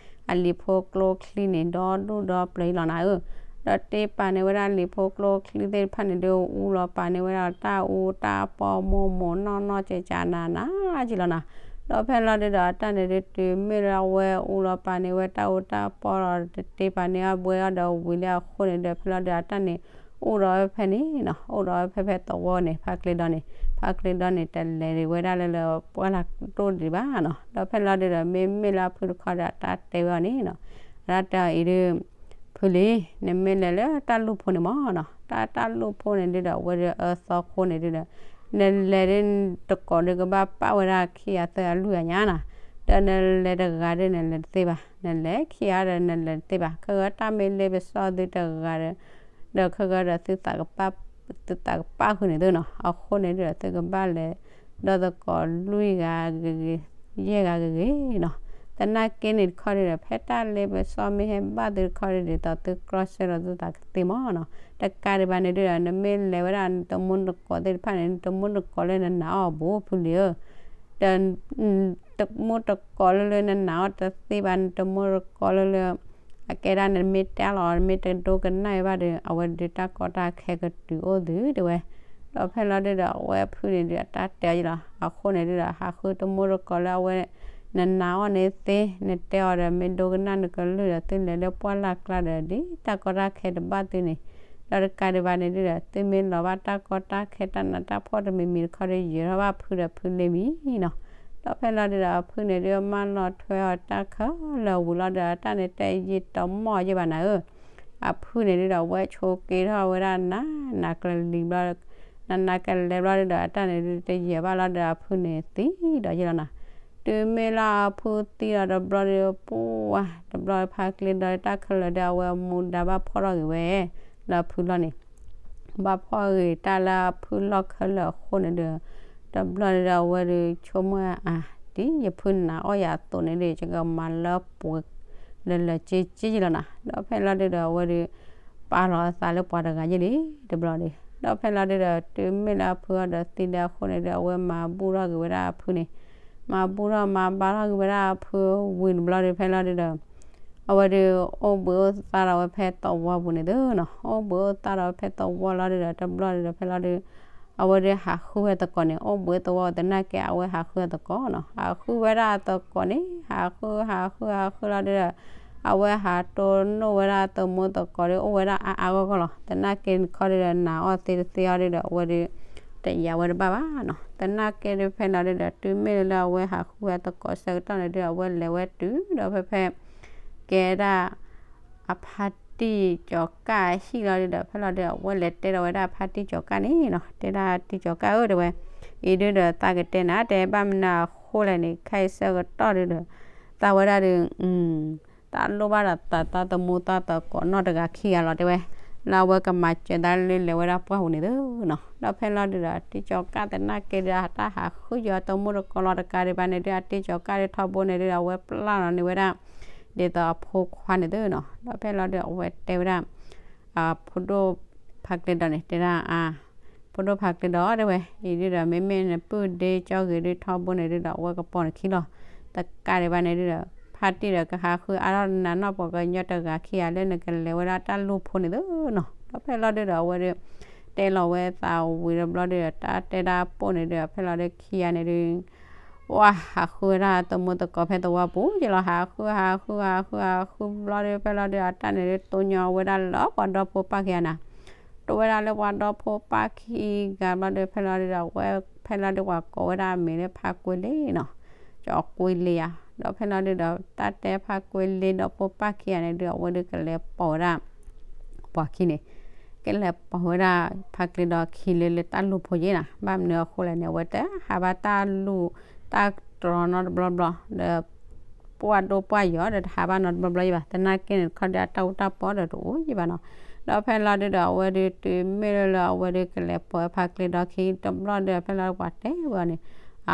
အလံၤဖိကျိချံန့ၣ် ဒီဒူၣ်ဒီပျၢၤအံၤလီၤနၤဧၢ, ဒီးတ့ပာ်န့ၢ်ဝဲဒၣ်အလံၤဖိကျိချံသ့ၣ်တဖၣ်န့ၣ်ဒု အူလီၤပာ်န့ၢ်ဝဲဒၣ်တၢ်အူတၢ်ပီၢ်မိၢ်မိၢ်နီၢ်နီၢ်ကကနးနးက့ၤလီၤနၤ, ဒီးဖဲလီၤဒုဒီး အတၢ်န့ၣ်ဒု တုၤမ့ၢ်လၢအဝဲအူလီၤပာ်န့ၢ်ဝဲတၢ်အူတၢ်ပီၢ်လီၤ တတ့ပာ်န့ၢ်အဝဲအီၤဒီးဝံၤလၢအဃိန့ၣ်ဒီး ဖဲလီၤဒုဒီး အတၢ်န့ၣ် အိၣ်ဒီးဝဲဖဲန့ၣ်နီၤ အိၣ်ဒီးဝဲဖဲဖဲသဝီန့ၣ် ဖါကျဲဒီန့ၣ် ဖါကျဲဒီန့ၣ် တလဲၤဒံးဝဲဒၣ်လၢလၢပှၢ်လၢဒိၣ်ဒံးဘၣ်နီၤ, ဒီးဖဲလီၤဒုဒီး မ့မ့ၢ်လၢအဖုတခီဒီး အတၢ်တဲဝဲအီၤန့ၣ်နီၤ, အတၢ်တဲအီၤအံၤဒု ဖုလံ, နမ့ၢ်လဲၤလၢတၢ်လူၢ်ဖိန့ၣ်မ့ၢ်နီၤ, တၢ်တၢ်လူၢ်ဖိန့ၣ်ဒုဒီး အဝဲဒုးအၢသီဃိန့ၣ်ဒုဒီး, နလဲၤဒုတကိးဒုကဘၣ်ပာ်ဝဲဒၣ်ခံဂၤသၢဂၤ လွံၢ်ဂၤညါနီၤ, ဒီးနလဲၤတဂၤဒု နလဲၤတသ့ဘၣ်, နလဲၤခံဂၤဒီးနလဲၤတသ့ဘၣ်, ခဲဂၢၢ်တၢ်မ့ၢ်လ့ပစီသုတဂၤဒီး, ဒီးခဲဂၢၢ်ဒီးသုသးကပာ်, သုသးကပာ်ဃုာ်န့ၣ်သုနီၤ, အဃိန့ၣ်ဒုဒီး သုကဘၣ်လဲၤ ဒီးသကိးလွံၢ်ဂၤဂ့ၤဂ့ၤ, ယဲၢ်ဂၤဂ့ၤဂ့ၤနီၤ, သနာ်က့န့ၣ်တခီဒုဒီး ဖဲတၢ်လ့ပစီမ့ၢ်ဟဲဘၣ်သုတခီဒုဒီး ဒ်သိးသုကျီၢ်စဲလီၤသုသးကသ့မ့ၢ်နီၤ, တကးဒံးဘၣ်န့ၣ်ဒုဒီး နမ့ၢ်လဲၤဝဲဒၣ်နတမူတကိးသ့ၣ်တဖၣ်န့ၣ် နတမူတကိးလၢနနာ်အီၤဘူးဖုလံဧၢ, ဒီး တမူတကိးလၢလၢနနာ်အီၤတသ့ဘၣ်, နတမူတကိးလၢလၢ အကဲဒၣ်နမ့ၢ်တဲလီၤ နမ့ၢ်တဒိကနၣ်ဝဲဘၣ်ဒီး အဝဲဒုးတၢ်ကီတၢ်ခဲကတုၤအိၣ်သုတဲဝဲ, ဒီးဖဲလီၤဒုဒီး အဝဲဖုန့ၣ်ဒုးအတၢ်တဲအီၤယလီၤ, အဃိန့ၣ်ဒုဒီး ဟးဃုတမူတကိးလၢအဝဲ နနာ်အီၤန့ၣ်သ့, နတဲအီၤဒီး မ့ၢ်ဒိကနၣ်နကလုၢ်ဒီး သုလဲၤလၢပှၢ်လၢ်ကျါဒီး ဒ်တၢ်ကီတၢ်ခဲတဘၣ်သုန့ၣ်, ဒီးတကးဒံးဘၣ်န့ၣ်ဒုဒီး သုမ့ၢ်လီၤဘၣ်တၢ်ကီတၢ်ခဲတၢ်နးတၢ်ဖှီၣ်တမံၤမံၤတခီဒီး ယဲၤထီၣ်ဘၣ်ဖုဒီးဖုလ့မံနီၤ, ဒီးဖဲလီၤဒုဒီး အဖုန့ၣ်ဒုးမၢလီၤထွဲအီၤတၢ်ခဲလၢာ်ဝံၤလီၤဒီး အတၢ်န့ၣ်တဲယံာ်တမီၢ်ယဲၢ်ဘၣ်နၤဧၢ အဖုန့ၣ်ဒုဒီး အဝဲဆိးက့ထီၣ်ဝဲဒၣ်နးနးကလံၤဘျီ, နးနးကလဲၤဘျီဒုဒီး အတၢ်န့ၣ်ဒုတယဲၢ်ဘၣ်လီၤဒီး အဖုန့ၣ်သံဒီးယဲၢ်လီၤနၤ, တုၤမ့ၢ်လၢအဖုသံဒီးတဘျီဒီး ပှၢ်တဘျီဖါကျ့ဒီးတၢ်ခဲလၢာ်ဒီး အဝဲမူဒါဘၣ်ဖှီၣ်ထီၣ်ဂ့ၤဝဲ လၢအဖုလီၢ်န့ၣ် ဘၣ်ဖှီၣ်ဂ့ၤတၢ်လၢအဖုလီၢ်ခဲလၢာ်အဃိန့ၣ်ဒီး, တဘျီဒီးအဝဲဒုးဆိကမိၣ်အါ, ဒ်ယဖုနာ်အီၣ်ယၤအသိးန့ၣ်ဒီး ယကမၤလၢပှဲၤ လၢလၢက့က့ယလီၤနၤ, ဒီးဖဲလီၤဒုဒီးအဝဲဒုး ပာ်လီၤအသးလၢပှၤတဂၤယဲၢ်လံ တဘျီဒီး, ဒီးဖဲလီၤဒုဒီး တုၤမ့ၢ်လၢအဖုအီၤဒီးသံလၢအဃိန့ၣ်ဒီး အဝဲမၤဘူၣ်ထီၣ်က့ၤဝဲဒၣ်အဖုန့ၣ်, မၤဘူၣ်ထီၣ်မၤဘါထီၣ်က့ၤဝဲဒၣ်အဖုဝံၤတဘျီဒီး ဖဲလီၤဒုဒီး အဝဲဒုးအိၣ်ဘှံးအိၣ်သါဒီးဝဲဖဲသဝီပူၤန့ၣ်သုနီၤ, အိၣ်ဘှံးအိၣ်သါဒီးဝဲဖဲသဝီလီၤဒုဒီး တဘျီဒုဒီး ဖဲလီၤဒုး အဝဲဒုးဟးဃုဝဲသကိးန့ၣ် အိၣ်ဘှံးသဝီသနာ်က့ အဝဲဟးဃုအသကိးနီၤ, ဟးဃုဝဲဒၣ်အသကိးန့ၣ် ဟးဃုဟးဃုဟးဃုလီၤဒုဒီး အဝဲဟးတိၢ်နီၣ်ဝဲဒၣ်အတမူသကိးဒီး အိၣ်ဝဲဒၣ်အါအါဂီၢ်ဂီၢ်လီၤ, သနာ်က့တခီဒုဒီး နာ်အီၤသ့တသ့အီၤဒုဒီး အဝဲဒုး တယာ်ဝဲတဘၣ်ဘၣ်နီၤ, သနာ်က့ဒုးဖဲလီၤဒုဒီး တုၤမ့ၢ်လၢအဝဲဟးဃုဝဲသကိးဆၢကတီၢ်န့ၣ်ဒုဒီး အဝဲလဲၤဝဲတုၤဒီးဖဲဖဲ ကဲဒၣ် အဖါတံၢ်ကၠီၤကၣ်အဟံၣ်လီၤဒုဒီး ဖဲလီၤဒုဒီး အဝဲလဲၤတဲဒီးဝဲဒၣ်ဖါတံၢ်ကၠီၤကၣ်န့ၣ်နီၤ, တဲဒၣ်တံၢ်ကၠီၤကၣ်ဧၢ တဲဝဲ, အံၤဒုဒီးသးကတဲနၤ တဲဘၣ်မနုၤအဃိလဲၣ်န့ၣ် ခဲအံၤဆၢကတီၢ်ဒုဒီး သးဝဲဒၣ်ဒုး တၢ်လိၣ်ဘၣ်ဒီးသးသမူသကိးနီၢ်တဂၤခံဂၤလီၤ တဲဝဲ, လၢအဝဲကမၤစၢၤသးလၢလဲၤဝဲဒၣ်ပှၢ်ပူၤန့ၣ်သုနီၤ, ဒီးဖဲလီၤဒုဒီး တံၢ်ကၠီၤကၣ်သနာ်က့ဒီး အတၢ်ဟးဃုယီၤတမူတကိးလီၤ တကးဒံးဘၣ်န့ၣ်ဒု အတံၢ်ကၠီၤကၣ်ဒုးထီဘိန့ၣ်ဒု အဝဲပျၢ်လီၤန့ၢ်ဝဲဒၣ် ဒ်သိးအဖိခွါန့ၣ်သုနီၤ, ဒီးဖဲလီၤဒုး အဝဲတဲဝဲဒၣ် အဖိဒိၣ်ဖါကျဲဒီးန့ၣ် တဲဒၣ်အ ဖိဒိၣ်ဖါကျဲဒီး တဲဝဲ အံၤဒုဒီး မ့မ့ၢ်နပုၢ်ဒ့ကၠီဂ့ၤဒုးထီဘိန့ၣ်ဒုဒီး အဝဲကပိာ်နခံလီၤ, တကးဒံးဘၣ်န့ၣ်ဒုဒီး ဖါတံၢ်ဒီးကဟးဃုအါထီၣ်နၤနီၢ်ပှၤကညီတဂၤခံဂၤလၢနကလဲၤဝဲဒၣ်တၢ်လူၢ်ဖိန့ၣ်သုနီၤ, ဒီးဖဲလီၤဒုဒီး အဝဲဒုး တဲလီၤဝဲသးဝံၤတဘျီဒုဒီး တၢ်တဲဒၣ်ပိာ်န့ၣ်ဒုဒီး ဖဲလီၤဒုးခံဂၤန့ၣ်ဒု ဝဲဟးဃုဝဲဒၣ်တမူသကိးဖဲသဝီပူၤယလီၤ, ဟးဃုဟးဃုဟးဃုဟးဃုဘျီဒုး ဖဲလီၤဒုး အတၢ်န့ၣ်ဒုး တိၢ်ညီဝဲဒၣ်လၢပှၤဒီဖိပၢ်ခံဂၤနၤ, တိၢ်ဝဲဒၣ်လၢပှၤဒီဖိပၢ်ခံဂၤဘျီဒုး ဖဲလီၤဒုးဒီး အဝဲဖဲလီၤဒုး ပှၤကိးဝဲဒၣ်အမံၤလၢဖါကွ့လ့နီၤ, ကၠီၤကွ့လ့ယါ, ဒီးဖဲလီၤဒုးဒီး တၢ်တဲဖါကွ့လ့ဒီဖိပၢ်ခံဂၤန့ၣ်ဒုး အဝဲဒုးကလဲၤပိာ်ဝဲဒၣ် ပှၤခံန့ၣ် ကလဲၤပိာ်ဝဲဒၣ် ဖါကျဲဒီခံလၢလၢတၢ်လူၢ်ဖိယဲနီၤ, ဘၣ်မနုၤအဃိလဲၣ်န့ၣ် အဝဲတဟးဘၣ်တၢ်လူၢ် တၢ်တြီနီတဘျီဘျီ ဒီး ပှၢ်ဒိၣ်ပှၢ်ယီၤဒီး တဟးဘၣ်နီတဘျီဘျီယဲဘၣ်, သနာ်က့န့ၣ် တခီဒီး အတၢ်အူတၢ်ပီဒီးတအိၣ်ယဲဘၣ်နီၤ, ဒီးဖဲလီၤဒုးဒီး အဝဲဒုးတုၤမ့ၢ်လၢလၢ အဝဲဒုးကလဲၤပိာ်ဝဲဖါကျဲဒီခံတဘျီဒီး ဖဲလီၤဒုးပှၤတဲဝဲန့ၣ်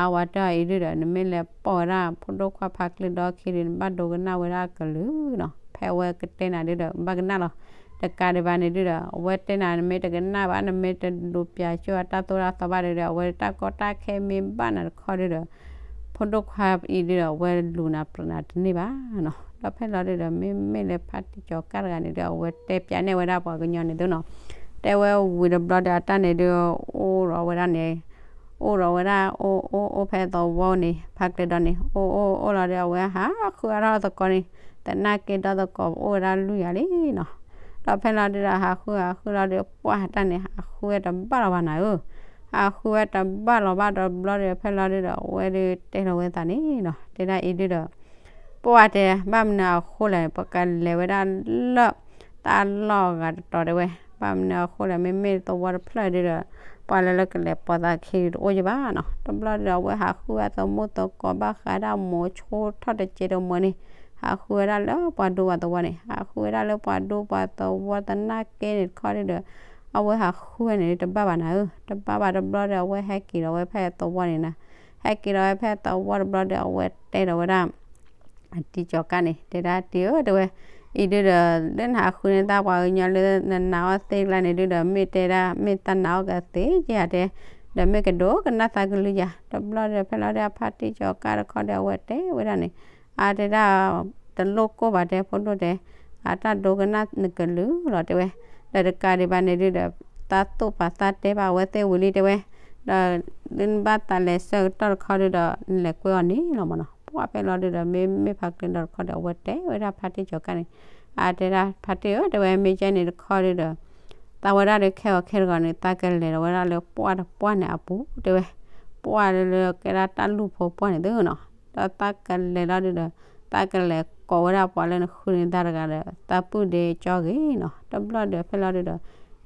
အဝဲတဲအီၤအံၤဒုးဒီး နမ့ၢ်လဲၤပိာ်ဝဲဒၣ် ဖိဒိၣ်ခွါဖါကျဲဒီခံဒုး နဘၣ်ဒိကနၣ်ဝဲဒၣ်ကလုၢ်နီၤ, ဖဲအဝဲကတဲနၤဒုးဒီး ဘၣ်ကနၣ်လီၤ, တကးဒံးဘၣ်န့ၣ်ဒုးဒီး အဝဲတဲနၤ နမ့ၢ်တကနၣ်ဘၣ် နမ့ၢ်တဒိးပၠးကၠိအတၢ်သိၣ်တၢ်သီဘၣ်ဒုးဒီး အဝဲတၢ်ကီတၢ်ခဲမ့ၢ်ဘၣ်နၤတခီဒုးဒီး ဖိဒိၣ်ခွါအံၤဒုးဒီး အဝဲလူၤနၤပျၢၤနၤတန့ၢ်ဘၣ်နီၤ, ဒီးဖဲလီၤဒုးဒီး မ့မ့ၢ်လၢဖါတံၢ်ကၠီၤကၣ်တဂၤန့ၣ်ဒုး အဝဲတဲပၠးနဲၣ်ဝဲဒၣ်ပှၤကညီန့ၣ်သုနီၤ, တဲဝဲဝံၤတဘျီဒီး အတၢ်န့ၣ်ဒုး အိၣ်ဒီးဝဲဒၣ်န့ၣ် အိၣ်ဒီးဝဲဒၣ် အိၣ်အိၣ်အိၣ်ဖဲသဝီန့ၣ် ဖါကျဲဒီန့ၣ် အိၣ်အိၣ်အိၣ်လီၤဒီး အဝဲဟးဃုအါထီၣ်သကိးန့ၣ် သနာ်က့ဒီသကိးအိၣ်ဝဲဒၣ်လွံၢ်ဂၤလံနီၤ, ဒီးဖဲလီၤဒုးဒီး ဟးဃုဟးဃုလီၤဒီး ပှၢ်တၢ်န့ၣ် ဟးဃုဝဲတဘၣ်လီၤဘၣ်နၤဧၢ, ဟးဃုဝဲတဘၣ်လီၤဘၣ်တဘျီဒီး ဖဲလီၤဒုးဒီး အဝဲဒုးတဲလီၤဝဲသးန့ၣ်နီၤ, တဲဒၣ်အံၤဒုးဒီး ပှၢ်တဲ ဘၣ်မနုၤအဃိလဲၣ်န့ၣ် ပကလဲၤဝဲဒၣ်လၢ တၢ်လီၢ်အဂၤတတီၤတဲဝဲ, ဘၣ်မနုၤအဃိလဲၣ် မ့မ့ၢ်သဝီတဖျၢၣ်ဒုဒီး ပှၤလၢလၢကလဲၤပိာ်သးခံတအိၣ်ယဘၣ်နီၤ. တဘျီဒုဒီး အဝဲဟးဃုဝဲအသမူသကိးဘၣ်ဃးဒၣ်မိၤဆိထီၣ်တစဲးတမိၤန့ၣ်, ဟးဃုဝဲဒၣ်လၢပှၤဒူပှၤသဝီန့ၣ်, ဟးဃုဝဲဒၣ်လၢပှၤဒူပှၤသဝီသနာ်က့န့ၣ်တခီဒုဒီး အဝဲဟးဃုဝဲန့ၣ်တဘၣ်ဘၣ်နၤဧၢ, တဘၣ်ဘၣ်တဘျီဒီး အဝဲဟဲက့ၤဒီးဝဲဖဲသဝီန့ၣ်နၤ, ဟဲက့ၤဒီးဝဲဖဲသဝီတဘျီဒီး အဝဲတဲဒီးဝဲဒၣ် အတံၤကၠီၤကၣ်န့ၣ် တဲဒၣ်တံၤဧၢ တဲဝဲ, အံၤဒုဒီး လၢနဟးဃုန့ၢ်သးပှၤကညီလၢနနာ်အီၤသ့ကျါန့ၣ်ဒုဒီး မ့ၢ်တဲဒၣ် မ့ၢ်သးနာ်အီၤကသ့ဧါတဲ, ဒီးမ့ၢ်ကဒိကနၣ်သးကလုၢ်ယၤ, တဘျီဒီး ဖဲလီၤဒုဒီး ဖါတံၢ်ကၠီၤကၣ်တခီဒီး အဝဲတဲဝဲဒၣ်န့ၣ်, အတဲဒၣ် တလိၣ်ကိၢ်ဘၣ်တဲ ဖိဒိၣ်တဲ, အတၢ်ဒိကနၣ်နကလုၢ်လီၤတဲဝဲ, ဒီးတကးဒံးဘၣ်န့ၣ်ဒုဒီး သးသူၣ်ပာ်သးတဲဘၣ်အဝဲသ့ၣ်ဝံၤလံတဲဝဲ, ဒီးဒုနဘၣ်သးလဲၤဆၢကတီၢ်တခီဒုဒီး နလဲၤကွဲအီၤန့ၣ်လီၤမၢ်နီၤ. ပှၢ်ဖဲလီၤဒုဒီး မ့မ့ၢ်ဖါကျဲဒီတခီဒီး အဝဲတဲဝဲဒၣ်ဖါတံၢ်ကၠီၤကၣ်န့ၣ်, အတဲဒၣ် ဖါတံၢ်ဧၢ တဲဝဲ မ့ၢ်ကဲန့ၣ်တခီဒုဒီး သးဝဲဒၣ်ဒီးခဲဂီၤခဲတဂီၤန့ၣ် သးကလဲၤဒီးဝဲဒၣ်လၢပှၢ်တပှၢ်န့ၣ်အပူၤတဲဝဲ, ပှၢ်လၢလၢကဲဒၣ်တၢ်လူၢ်ဖိပှၢ်န့ၣ်သုနီၤ, ဒီးသးကလဲၤလီၤဒုဒီး သးကလဲၤကိးဝဲဒၣ်ပှၤလၢနဃုန့ၢ်သးတဂၤဒီး သးပုၢ်ဒ့ကၠီဂ့ၤနီၤ. တဘျီဒီးဖဲလီၤဒုဒီး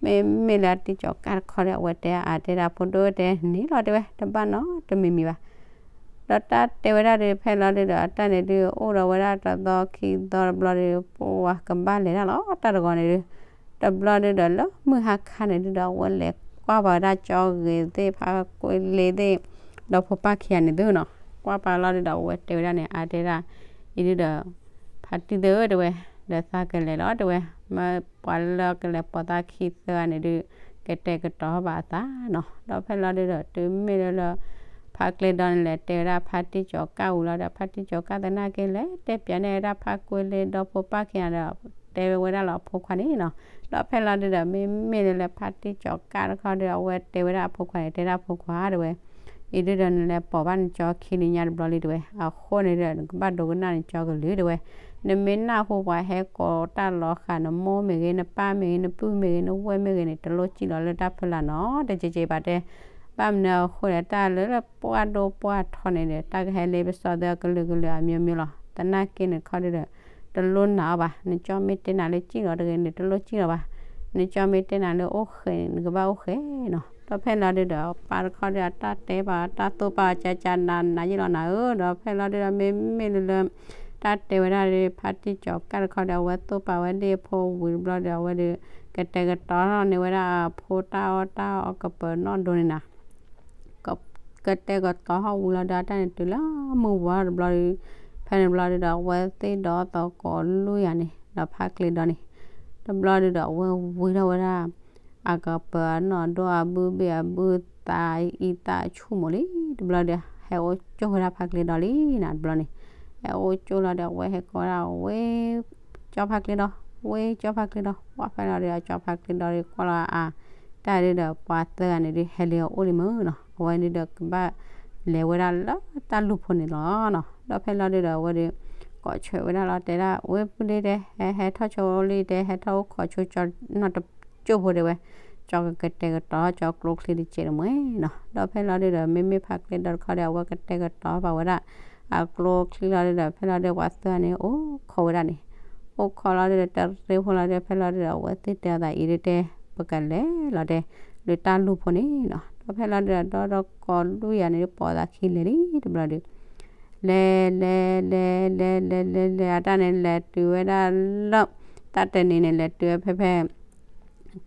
မ့မ့ၢ်လၢအတံၤကၠီၤကၣ်တခီဒီး အဝဲတဲအါတဲဒၣ် ဖိဒိၣ်တဲန့ၣ်လီၤတဲဝဲ တဘၣ်နီတမံၤမံၤဘၣ် ဒီးတၢ်တဲဝဲဒၣ်ဒီး ဖဲလီၤဒုဒီး အတၢ်န့ၣ်ဒု အိၣ်ဒီးဝဲဒၣ်တသီခံသီတဘျီဒီး ပှၤကဘၣ်လဲၤတၢ်လီၤ တၢ်တဂီၤန့ၣ်ဒု, တဘျီဒုဒီး လၢမုၢ်ဟါခါန့ၣ်ဒုဒီး အဝဲလဲၤကွၢ်ပာ်ဝဲဒၣ်ကၠီဂ့ၤသ့ၣ် ဖါကွ့လ့သ့ၣ် ဒီဖိပၢ်ခံဂၤန့ၣ်သုနီၤ, ကွၢ်ပာ်လီၤဒုဒီး အဝဲတဲဝဲဒၣ်န့ၣ် အါတဲဒၣ် အံၤဒုဒီး ဖါတံၢ်သ့ၣ်ဧၢ တဲဝဲ, ဒီးသးကလဲၤလီၤတဲဝဲ, မ့ၢ်ပှၤလၢကလဲၤပိာ်သးခံသၢဂၤန့ၣ်ဒု ကတဲာ်ကတီၤဘၣ်အသးနီၤ. ဒီးဖဲလီၤဒုဒီး တုၤမ့ၢ်လၢလၢ ဖါကျဲဒီန့ၣ် လဲၤတဲဝဲဒၣ်ဖါတံၢ်ကၠီၤကၣ်ဝံၤလီၤဒီး ဖါတံၢ်ကၠီၤကၣ်သနာ်က့ လဲၤတဲပၠးန့ၢ်ဝဲဒၣ်ဖါကွ့လ့ဒီဖိပၢ်ခံဂၤဒီး တဲဝဲဒၣ်လၢအဖိခွါန့ၣ်နီၤ. ဒီးဖဲလီၤဒုဒီး မ့မ့ၢ်လၢလၢဖါတံၢ်ကၠီၤကၣ်တခီဒီး အဝဲတဲဝဲဒၣ်အဖိခွါန့ၣ် တဲဒၣ်အဖိခွါတဲဝဲ အံၤဒုဒီး နလဲၤပိာ်ဘၣ်နကၠီခံနံၤညါတဘျီလံတဲဝဲ, အဃိန့ၣ်ဒီး နကဘၣ်ဒိကနၣ်နကၠီကလုၢ်တဲဝဲ, နမ့ၢ်နၢ်ဟူပှၤဟဲကိးတၢ်လီၤဃာ် နမိၢ်မ့ၢ်ဂ့ၤ နပၢ်မ့ၢ်ဂ့ၤ နပုၢ်မ့ၢ်ဂ့ၤ နဝဲၢ်မ့ၢ်ဂ့ၤန့ၣ် တလိၣ်စံၣ်လီၤလၢတၢ်ဖီလာ်နီၤ တကဲကဲဘၣ်တဲ ဘၣ်မနုၤအဃိလဲၣ် တၢ်လၢပှၢ်ဒိပှၢ်ထီန့ၣ်ဒီး တၢ်ကဟဲလၢပစီသၢကလုာ်ကလုာ်အမျိုးမျိုးလီၤ. သနာ်က့န့ၣ်တခီဒုဒီး တလိၣ်နာ်အီၤဘၣ်, နကၠီမ့ၢ်တဲနၤလၢစံၣ်လီၤတဂ့ၤန့ၣ် တလိၣ်စံၣ်လီၤဘၣ်, နကၠီမ့ၢ်တဲနၤလၢအိၣ်ဃဲးန့ၣ် နကဘၣ်အိၣ်ဃဲးနီၤ. ဒီးဖဲလီၤဒုဒီး ပၢ်တခီဒီး အတၢ်တဲပာ် တၢ်သိၣ်ပာ် ကကနးနးယ့ၣ်လီၤနၤဧၢ, ဒီးဖဲလီၤဒုဒီး မ့မ့ၢ်လၢလၢ တၢ်တဲဝဲဒၣ်ဒီး ဖါတံၢ်ကၠီၤကၣ်တခီဒီး အဝဲသိၣ်ပာ်ဝဲဒၣ်အဖိဝံၤတဘျီဒီး အဝဲဒီး ကတဲာ်ကတီၤထီၣ်န့ၢ်ဝဲဒၣ်အဖိတၢ်အီၣ်တၢ်အီကပၤနီၣ်ဒိန့ၣ်နၤ ကတဲာ်ကတီၤထီၣ်ဝံၤလီၤဒီး အတၢ်န့ၣ်တုၤလၢမုၢ်ဝါတဘျီဒီး ဖဲန့ၣ်တဘျီဒုဒီး အဝဲသ့ၣ်ဒီးသကိးလွံၢ်ဂၤန့ၣ် ဒီးဖါကျဲဒီန့ၣ် တဘျီဒုဒီး အဝဲဝံၤထီၣ်ဝဲဒၣ် အကပၤနီၣ်ဒိအဘုဘ့ၣ်အဘုသးအံသးဆူၣ်မိၢ်လံ တဘျီဒီး ဟဲအိၣ်ကၠိၣ်ဝဲဒၣ်ဖါကျဲဒီလံနၤ တဘျီန့ၣ် ဟဲအိၣ်ကၠိၣ်လီၤဒီး အဝဲဟဲကိးဝဲဒၣ်ဝဲ ကၠီဖါကျဲဒီ, ဝဲကၠီဖါကျဲဒီ, ပှၢ်ဖဲလီၤဒီး အကၠီဖါကျဲဒီဒီး ကွၢ်လီၤအါ တၢ်ဒုဒီး ပှၤသၢဂၤန့ၣ်ဒု ဟဲလံအအိၣ်လံမုၢ်နီၤ အဝဲဒုဒီးကဘၣ်လဲၤဝဲဒၣ်လၢတၢ်လူၢ်ဖိန့ၣ်လီၤနီၤ. ဒီးဖဲလီၤဒုဒီး အဝဲဒီး ကိးဆၢဝဲဒၣ်လီၤ တဲဒၣ် ဝဲပုၢ်ဒ့တဲ ဟဲဟဲထီၣ်ဆိလံတဲ ဟဲထီၣ်အိၣ်ခိးဆိကၠီနီၢ်တကၠိၢ်ဖိတဲဝဲ ကၠီကကတဲာ်ကတီၤကၠီကျိချံတစဲးတမှဲနီၤ. ဒီးဖဲလီၤဒုဒီး မ့မ့ၢ်ဖါကျဲဒီတခီဒီး အဝဲကတဲာ်ကတီၤဘၣ်ဝဲဒၣ် အကျိချံလီၤဒုဒီး ဖဲလီၤဒု ပှၤသၢဂၤန့ၣ် အိၣ်ခိးဝဲဒၣ်န့ၣ် အိၣ်ခိးလီၤဒုဒီး တရ့ဖိလီၤဒု ဖဲလီၤဒုဒီး အဝဲသ့ၣ်တဲအသးအံၤဒုတဲ ပကလဲၤလီၤတဲ လၢတၢ်လူၢ်ဖိန့ၣ်နီၤ. ဒီးဖဲလီၤဒုဒီး ဒီသကိးလွံၢ်ဂၤန့ၣ်ဒု ပိာ်သးခံလဲၤလံ တဘျီဒု လဲၤလဲၤလဲၤလဲၤလဲၤလဲၤလဲၤ အတၢ်န့ၣ်လဲၤတုၤဝဲဒၣ်လၢ တၢ်တနံၤန့ၣ် လဲၤတုၤဝဲဖဲဖဲ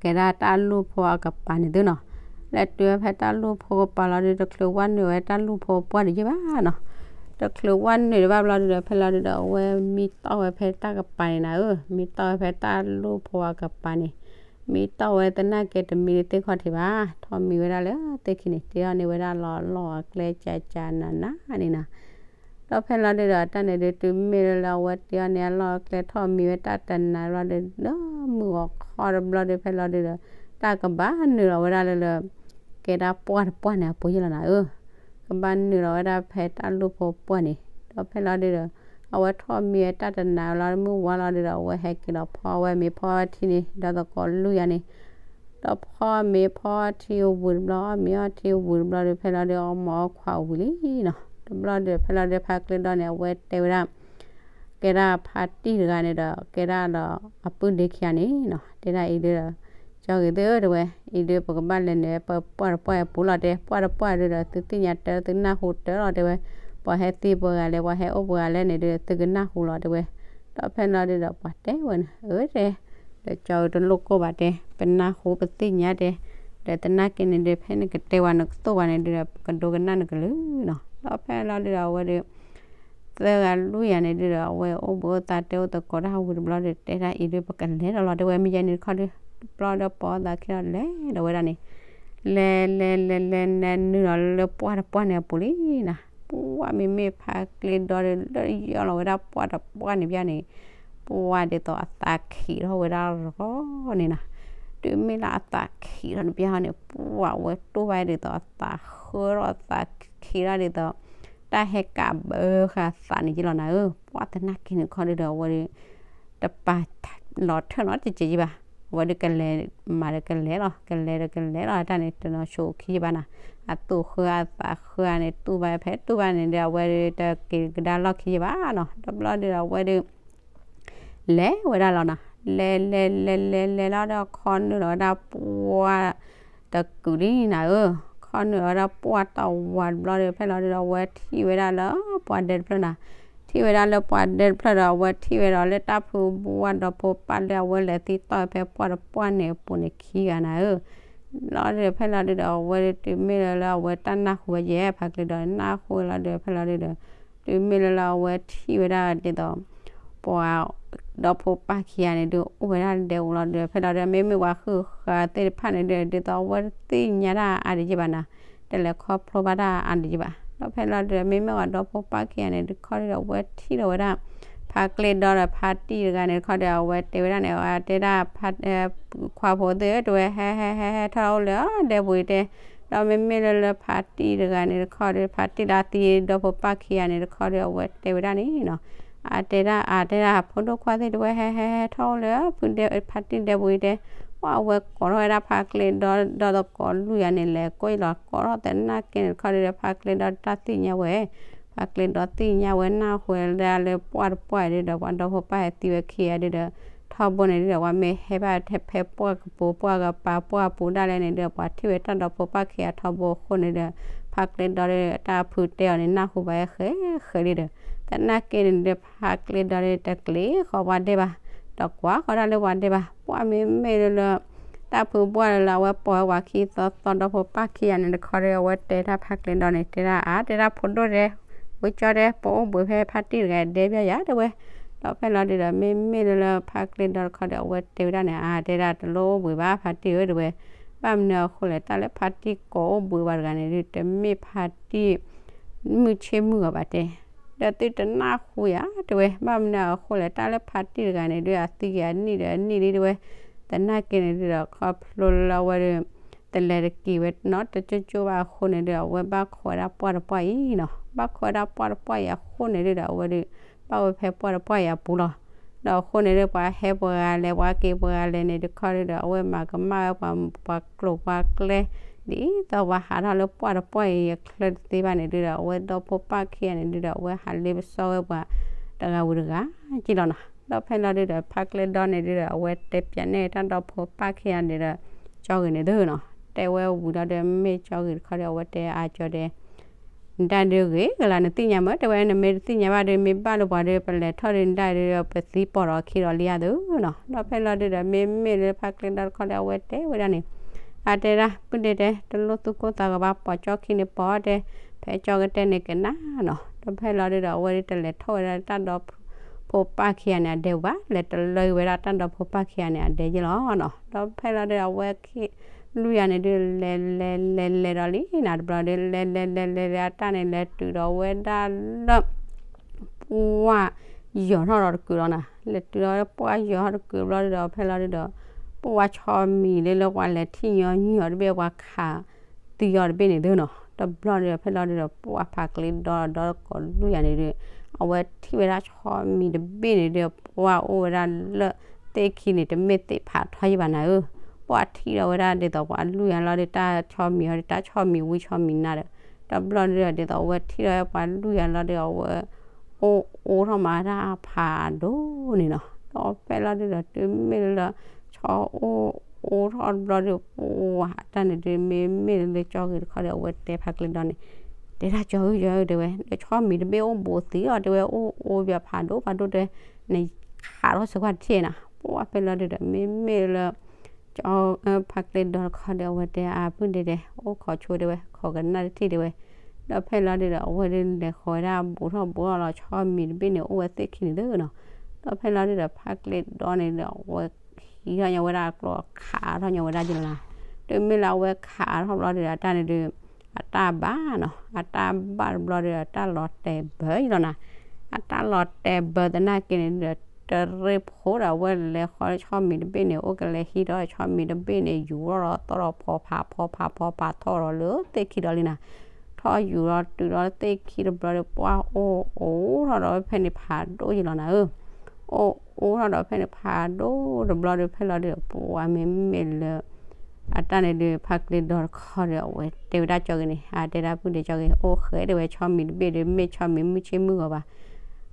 ကဲဒၣ်တၢ်လူၢ်ဖိအကပၤန့ၣ်သုနီၤ. လဲၤတုၤဝဲဖဲတၢ်လူၢ်ဖိကပၤလီၤဒု တချုးဝဲနုာ်ဝဲတၢ်လူၢ်ဖိပှၢ်တယံာ်ဘၣ်နီၤ. တချုးဝဲနုာ်တဘၣ်ဘျီဒုဒီး ဖဲလီၤဒုဒီး အဝဲမံတီၢ်ဝဲဖဲတၢ်ကပၤန့ၣ်နၤဧၢ, မံတီၢ်ဝဲဖဲတၢ်လူၢ်ဖိအကပၤန့ၣ် မံတီၢ်ဝဲသနာ်က့တမံသ့ၣ်ခီၣ်ထံးဘၣ်, ထီၣ်မံဝဲဒၣ်လၢသ့ၣ်ခံန့ၣ် တ့အီၤန့ၢ်ဝဲဒၣ်လီၤလီၢ်အကျဲကၠးကၠးနးနးန့ၣ်နီၤ. ဒီးဖဲလီၤဒုဒီး တၢ်န့ၣ်ဒု တုၤမ့ၢ်လၢလၢအဝဲတ့အီၤန့ၢ်အလီၢ်အကျဲထီၣ်မံဝဲတၢ်တနၤဘျီဒု လၢမုၢ်ဂီၤခီတဘျီဒု ဖဲလီၤဒုဒီး တၢ်ကဘၣ်နုာ်လီၤဝဲဒၣ်လၢလၢ ကဲဒၣ်ပှၢ်တပှၢ်န့ၣ်အပူၤယ့ၢ်လီၤနၤဧၢ, ကဘၣ်နုာ်လီၤဝဲဒၣ်ဖဲတၢ်လူၢ်ဖိပှၢ်န့ၣ် ဒီးဖဲလီၤဒုဒီး အဝဲထီၣ်မံဝဲတၢ်တနၤလီၤ မုၢ်ဝါလီၤဒုဒီး အဝဲဟဲက့ၤဒီးဖီဝဲမ့ၤဖီထံန့ၣ် ဒီးသကိးလွံၢ်ဂၤန့ၣ် ဒီးဖီမ့ၤဖီထံဝံၤတဘျီ အီၣ်မ့ၤအီထံဝံၤတဘျီဒီး ဖဲလီၤဒု အီၣ်မ့ၤအီခွါဝံၤလံနီၤ. တဘျီဒီး ဖဲလီၤဒု ဖါကျဲဒီန့ၣ် အဝဲတဲဝဲဒၣ် ကဲဒၣ်ဖါတံၢ်တဂၤန့ၣ်ဒီး ကဲဒၣ်ဒီးအပုၢ်ဒ့ခံဂၤန့ၣ်နီၤ, တဲဒၣ်အံၤဒုဒီး ကၠီဂ့ၤသ့ၣ်ဧၢ တဲဝဲ, အံၤဒုပကဘၣ်လဲၤနုာ်ပှၢ်တပှၢ်အပူၤလီၤတဲ, ပှၢ်တပှၢ်ဒုဒီး သုသ့ၣ်ညါတၢ် သုနၢ်ဟူတၢ်လီၤတဲဝဲ, ပှၤဟဲသံပှဲၤဂၤလဲၣ် ပှၤဟဲအိၣ်ပှဲၤဂၤလဲၣ်န့ၣ်ဒု သုကနၢ်ဟူလီၤတဲဝဲ. ဒီးဖဲလီၤဒုဒီးပှၤတဲဝဲန့ၣ် အၢတဲ ဒီးကၠီတလိၣ်ကိၢ်ဘၣ်တဲ, ပနၢ်ဟူပသ့ၣ်ညါတဲ, ဒီးသနာ်က့န့ၣ်ဒု ဖဲနကတဲဝဲနကသိၣ်ဝဲန့ၣ်ဒုဒီး ပကဒိကနၣ်နကလုၢ်နီၤ. ဒီးဖဲလီၤဒုဒီးအဝဲဒု သၢဂၤလွံၢ်ဂၤန့ၣ်ဒုဒီး အဝဲအိၣ်ဘှံးအိၣ်သါတဲအိၣ်သကိးတၢ်ဝံၤတဘျီဒီး တဲဒၣ်အံၤဒု ပကလဲၤဒီးလီၤတဲဝဲ မ့ၢ်ယဲန့ၣ်တခီဒု တဘျီဒီးပိာ်အသးခံဒီးလဲၤဒီးဝဲဒၣ်န့ၣ်, လဲၤလဲၤလဲၤလဲၤလဲၤ နုာ်လီၤလၢပှၢ်တပှၢ်န့ၣ်အပူၤလံနီၤ. ပှၢ်မ့မ့ၢ်ဖါကျ့ဒီဒီး လၢယီၢ်လီၤဝဲဒၣ်ပှၢ်တပှၢ်န့ၣ်ဘၣ်န့ၣ် ပှၢ်ဒ်သိးအသးခံးထီၣ်ဝဲဒၣ်ရီန့ၣ်နီၤ. တုၤမ့ၢ်လၢအသးခံးထီၣ်တဘၣ်န့ၣ် ပှၢ်ဝဲတူၢ်ဘၣ်ဒ်သိးအသးဃၢထီၣ်အသးခံးထီၣ်ဒ်သိး တၢ်ဟဲကးဘၢဃာ်သးန့ၣ်က့လီၤနၤဧၢ. ပှၢ်သနာ်က့န့ၣ်ခီဒုဒီးအဝဲဒု တပာ်လီၤထၢၣ်နီတစဲးက့ဘၣ်. အဝဲဒုကလဲၤမၤဒီးကလဲၤလီၤ ကလဲၤဒီးကလဲၤလီၤ တၢ်န့ၣ်တနီၤဆိခံဘၣ်နၤ. အသူၣ်ဃၢအသးဃၢန့ၣ် တူၢ်ဘၣ်ဖဲတူၢ်ဘၣ်န့ၣ်ဒီး အဝဲဒုတက့ၤကဒါလီၢ်ခံယဘၣ်နီၤ. တဘျီဒုဒီးအဝဲဒု လဲၤဝဲဒၣ်လီၤနီၤ. လဲၤလဲၤလဲၤလဲၤလဲၤလီၤဒီး ခီနုာ်လီၤဝဲဒၣ်ပှၢ်တကုာ်လံနၤဧၢ. ခီနုာ်လီၤဝဲဒၣ်ပှၢ်တဝးတဘျီဒီး ဖဲလီၤဒုဒီး အဝဲထံၣ်ဝဲဒၣ်လၢပှၢ်ဒဲတဖျၢၣ်နၤ. ထံၣ်ဝဲဒၣ်လၢပှၢ်ဒဲတဖျၢၣ်ဒီး အဝဲထံၣ်ဝဲဒီးလၢတၢ်ဖုဘှၢ်ဒီဖိပၢ်လၢအဝဲလဲၤသံတီၢ်ဖဲပှၢ်တပှၢ်န့ၣ်အပူၤန့ၣ်ခံဂၤနၤဧၢ. လီၤဒုးဖဲလီၤဒုးဒီး အဝဲဒုးတုၤမ့ၢ်လၢလၢအဝဲတၢ်နၢ်ဟူဝဲယဲၢ် ဖါကျ့ဒီးနၢ်ဟူဝဲလီၤဒုး ဖဲလီၤဒုးဒီး တုၤမ့ၢ်လၢလၢအဝဲထံၣ်ဝဲဒၣ်ဒ်သိး ပှၤဒီဖိပၢ်ခံဂၤန့ၣ်ဒုး အိၣ်ဝဲဒၣ်ဒဲပူၤလီၤဒုး ဖဲလီၤဒုး မ့မ့ၢ်ပှၤဟုၣ်ဃာ်သ့ၣ်တဖၣ်န့ၣ်ဒုး ဒ်သိးအဝဲတသ့ၣ်ညါတၢ်အါဒံးယဲၢ်ဘၣ်နၤ, တလဲၤခီဖျိဘၣ်တၢ်အါဒံးယဲၢ်ဘၣ်. ဒီးဖဲလီၤဒုး မ့မ့ၢ်ပှၤဒီဖိပၢ်ခံဂၤန့ၣ် တခီဒုးဒီး အဝဲထံၣ်ဒီးဝဲဒၣ် ဖါကျ့ဒီဒီးဖါတံၢ်တဂၤန့ၣ် တခီဒီး အဝဲတဲဝဲဒၣ်န့ၣ် အဝဲတဲဒၣ် ခွါဖိသ့ၣ်ဧၢ တဲဝဲ ဟဲဟဲဟဲဟဲထီၣ်အိၣ်လၢဒဲပူၤအံၤတဲ, ဒီးမ့မ့ၢ်လၢလၢဖါတံၢ်တဂၤန့ၣ် တခီဒီး ဖါတံၢ်လၢအသံဒီဖိပၢ်ခံဂၤန့ၣ် တခီဒီး အဝဲတဲဝဲဒၣ်န့ၣ်နီၤ, အတဲဒၣ် အတဲဒၣ် ဖိဒိၣ်ခွါသ့ၣ်တဲဝဲ ဟဲဟဲဟဲထီၣ်အိၣ်လၢဖါတံၢ်ဒဲပူၤအံၤတဲ, ပှၤအဝဲကိးထီၣ်ဝဲဒၣ်ဖါကျ့ဒီဒီသကိးလွံၢ်ဂၤန့ၣ် လဲၤကိးလီၤကိးထီၣ်သနာ်က့န့ၣ် တခီဒီး ဖါကျ့ဒီတၢ်သ့ၣ်ညါဝဲ ဖါကျ့ဒီသ့ၣ်ညါဝဲနၢ်ဟူဝဲဒၣ်လၢပှၢ်တပှၢ်အံၤဒုးဒီး ပှၤဒီဖိပၢ်ဟဲသံဝဲခံဂၤဒုးဒီး ထီဘိန့ၣ်ဒုးဒီး ပှၤမ့ၢ်ဟဲဘၣ်ထဲဖဲပှၢ်ကပိၤပှၢ်ကပၤပှၢ်အပူၤဒၣ်လဲာ်န့ၣ်ဒုးဒီး ပှၤထံၣ်ဝဲတၢ်ဒီဖိပၢ်ခံဂၤထီဘိအဃိန့ၣ်ဒီး ဖါကျ့ဒီဒီးတၢ်ဖုတဲအီၤန့ၣ် နၢ်ဟူဘၣ်ဝဲဃဲဃဲလံဒီး သနာ်က့န့ၣ်ဒုး ဖါကျ့ဒီဒီးတကျ့ဃီပှၤဒဲဘၣ်, တကွၢ်ဃီဒၣ်လၢပှၤဒဲဘၣ်, ပှၢ်မ့မ့ၢ်လၢလၢ တၢ်ဖုဘှၢ်လၢလၢအဝဲပိာ်ဝဲပှၤခံသီသီဒီဖိပၢ်ခံဂၤန့ၣ် တခီဒီး အဝဲတဲတၢ်ဖါကျ့ဒီန့ၣ် တဲဒၣ်အါ တဲဒၣ်ဖိဒိၣ်တဲ, ဝံကၠီတဲ ပအိၣ်ဘှံးဖဲဖါတံၢ်တဂၤဒဲဘၣ်ယၤတဲဝဲ, ဒီးဖဲလီၤဒုးဒီး မ့မ့ၢ်လၢလၢဖါကျ့ဒီတခီဒီး အဝဲတဲဝဲဒၣ်န့ၣ် အါ တဲဒၣ်တလိၣ်အိၣ်ဘှံးဘၣ်ဖါတံၢ်ဧၢတဲဝဲ, ဘၣ်မနုၤအဃိလဲၣ် တၢ်လၢဖါတံၢ်ကိးအိၣ်ဘှံးဝဲတဂၤန့ၣ်ဒုး တမ့ၢ်ဖါတံၢ် မုၢ်ဆ့ၣ်မုၢ်ဂီၤဘၣ်တဲ, ဒီးသုတနၢ်ဟူယၤတဲဝဲ ဘၣ်မနုၤအဃိလဲၣ် တၢ်လၢဖါတံၢ်တဂၤန့ၣ်ဒုး အသံက့ၤအနံၣ်ဒီးအနံၣ်လံတဲဝဲ, သနာ်က့န့ၣ်ဒုးဒီး ခီဖျိလၢအဝဲဒုး တလဲၤတက့ၤဝဲနီတကၠိကၠိဘၣ်အဃိန့ၣ်ဒုး အဝဲဘၣ်ခိးဝဲဒၣ်ပှၢ်တပှၢ်အံၤနီၤ, ဘၣ်ခိးဝဲဒၣ်ပှၢ်တပှၢ်အံၤအဃိန့ၣ်ဒုးဒီး အဝဲဒုး ဘၣ်ဝဲဖဲပှၢ်တပှၢ်အံၤအပူၤလီၤ. ဒီးအဃိန့ၣ်ဒုး ပှၤဟဲပှၤဂၤလဲၤ ပှၤက့ၤပှၤဂၤလဲၤန့ၣ် တခီဒုးဒီး အဝဲမၤကမၣ်ဝဲပှၤ ပှၤကျိာ်ပှၤကျဲ ဒ်သိးပှၤဟးထီၣ်လၢပှၢ်တပှၢ်အံၤအချၢတသ့ဘၣ်န့ၣ်ဒုးဒီး အဝဲဒီဖိပၢ်ခံဂၤန့ၣ်ဒုးဒီး အဝဲဟးလ့ပစီဝဲပှၤတဂၤဝံၤတဂၤက့လီၤနီၤ. ဒီးဖဲလီၤဒုးဒီး ဖါကျ့ဒီန့ၣ်ဒုးဒီး အဝဲတဲပၠးန့ၢ်တၢ်ဒီဖိပၢ်ခံဂၤန့ၣ်ဒီး ကၠီဂ့ၤန့ၣ်သုနီၤ, တဲဝဲဝံၤလီၤဒီး မ့ၢ်ကၠီဂ့ၤတခီဒီး အဝဲတဲအါကၠီဒီး နတၢ်ဒုးဂ့ၤကလါ နသ့ၣ်ညါမ့ၢ် တဲဝဲ နမ့ၢ်တသ့ၣ်ညါဘၣ်ဒီး မ့ၢ်ဘၣ်လၢပှၤဒီး ပလဲၤထီၣ်ဒီး နတၢ်ဒုးဒီး ပသံပီၢ်ဒီးခံဒီးလံဧါသုနီၤ. ဒီးဖဲလီၤဒုးဒီး မ့မ့ၢ်လၢဖါကျ့ဒီတခီဒီး အဝဲတဲဝဲဒၣ်န့ၣ် အတဲဒၣ် ပုၢ်ဒ့တဲ တလိၣ်သူၣ်ကိၢ်သးဂီၤဘၣ် ပိာ်ကၠီခံန့ၣ်ပိာ်တဲ ဖဲကၠီကတဲန့ၣ်ကနၣ်နီၤ. ဒီးဖဲလီၤဒုးဒီး အဝဲဒုးတလဲၤထီၣ်ဝဲဒၣ်တၢ်ဒီဖိပၢ်ခံဂၤန့ၣ် အဒဲဘၣ် လဲၤတလၢဝဲဒၣ်တၢ်ဒီဖိပၢ်ခံဂၤန့ၣ် အဒဲယ့ၢ်လီၤနီၤ. ဒီးဖဲလီၤဒုးဒီး အဝဲ လွံၢ်ဂၤန့ၣ်ဒုး လဲၤလဲၤလဲၤလဲၤဒီးလံနၤ တဘျီဒီး လဲၤလဲၤလဲၤလဲၤလဲၤအတၢ်န့ၣ် လဲၤတုၤဒီးဝဲဒၣ်လၢ ပှၢ်ယီၤထီၣ်ဒီးတကုာ်လီၤနၤ. လဲၤတုၤဒီးပှၢ်ယီၤထီၣ်တကုာ်တဘျီဒီး ဖဲလီၤဒုးဒီး ပှၢ်ဆီမံၤလၢလၢပှၤလဲၤထံၣ်ညီညီအီၤတဘ့ၣ် ပှၤခးသံအီၤတဘ့ၣ်န့ၣ်သုနီၤ. တဘျီဒီး ဖဲလီၤဒုးဒီး ပှၢ်ဖါကျ့ဒီဒီသကိးလွံၢ်ဂၤန့ၣ်ဒုး အဝဲထံၣ်ဝဲဒၣ်ဆီမံၤတဘ့ၣ်န့ၣ်ဒုး ပှၢ်အိၣ်ဝဲဒၣ်လၢသ့ၣ်ခံန့ၣ် တမ့ၢ်သ့ၣ်ဖးထီယံၢ်ဘၣ်နၤဧၢ. ပှၢ်ထံၣ်ဒီးဝဲဒၣ်ဒ်သိးပှၤလွံၢ်ဂၤလီၤဒီး တၢ်ဆီမံၤဟီဒီး တၢ်ဆီမံၤဝံဆီမံၤနါဒီး တဘျီဒုးဒီး ဒ်သိးအဝဲထံၣ်ဒီးပှၤလွံၢ်ဂၤလီၤဒီး အဝဲ အိၣ်အိၣ်ထီၣ်မးတၢ်ဖးဒိၣ်န့ၣ်နီၤ. ဒီးဖဲလီၤဒုဒီး တုၤမ့ၢ်လၢ ဆီအိၣ်အိၣ်ထီၣ်တဘျီဒီး ပှၤအတၢ်န့ၣ်ဒုး မ့မ့ၢ်လၢကၠီဂ့ၤတခီဒီး အဝဲတဲဖါကျဲဒီးန့ၣ်, တဲဒၣ်ကၠီဧၢ ကၠီဧၢ တဲဝဲ, ဒီးဆီမံၤတဘ့ၣ်အိၣ်ဘူးသံလီၤ တဲဝဲ, အိၣ်အိၣ်ဘၣ်ဖးဒိၣ်ဖးဒိၣ်တဲ, နခးထီၣ်ဆၢကွၢ်တထံၣ်နၤ. ပှၤဖဲလီၤဒုဒီး မ့မ့ၢ်လၢ ကၠီ ဖါကျဲဒီတခီဒီး အဝဲတဲအပုၢ်ဒဲဒဲး အိၣ်ခိးဆိတဲဝဲ ခိးကနၣ်တထံၣ်တဲဝဲ. ဒီးဖဲလီၤဒုဒီး အဝဲဒုးလဲၤဃီၤဝဲဒၣ် ဘူးထီၣ်ဘူးထီၣ်လီၤ ဆီမံၤတဘ့ၣ်န့ၣ် အိၣ်ဝဲသ့ၣ်ခံန့ၣ်သ့နီၤ. ဒီးဖဲလီၤဒုဒီး ဖါကျဲဒီန့ၣ်ဒီး အဝဲဟံးထီၣ်ညီဝဲဒၣ်ကျိခးထီၣ်ညီဝဲဒၣ်ကလီၤနၤ. တုၤမ့ၢ်လၢအဝဲခးထီၣ်ဘျီဒုဒီး အတၢ်န့ၣ်ဒုး အတၢ်ဘၣ်နီၤ, အတၢ်ဘၣ်တဘျီဒီး အတၢ်လီၤတဲာ်ဘၢအံၤလီၤနၤ. အတၢ်လီၤတဲာ်ဘၢသနာ်က့န့ၣ်ဒီး တရ့ဖိဒီး အဝဲလဲၤဃီၤလၢဆီမံၤတဘ့ၣ်န့ၣ် အိၣ်ကလဲၤဟံးဒီးဆီမံၤတဘ့ၣ်န့ၣ် ယူၤထီၣ်ဒီးသီၣ်ဒီးဖီဖးဖီဖးဖီဖးထီၣ်ဒီးလၢသ့ၣ်ခံဒီးလံနၤ. ထီၣ်ယူၤဒီးတုၤဒီးသ့ၣ်ခံတဘျီဒီး ပှၤအိၣ်အိၣ်ထီၣ်ဒီးဝဲဖဲန့ၣ်ဖးဒိၣ်ယံၤလီၤနၤဧၢ. အိၣ်အိၣ်ထီၣ်ဒီးဖဲန့ၣ်ဖးဒိၣ်တဘျီဒီး ဖဲလီၤဒုဒီး ပှၤမ့မ့ၢ်လၢ အတၢ်န့ၣ်ဒုး ဖါကျဲဒီတခီဒီး အဝဲတဲဝဲဒၣ်ကၠီဂ့ၤန့ၣ်, အတဲဒၣ်ပုၢ်ဒဲးကၠီဂ့ၤ အိၣ်ဃဲတဲဝဲ ဆီမံၤတဘ့ၣ်ဒီး မ့ၢ်ဆီမံၤမုၢ်ဆ့ၣ်မုၢ်ဂီၤဘၣ်.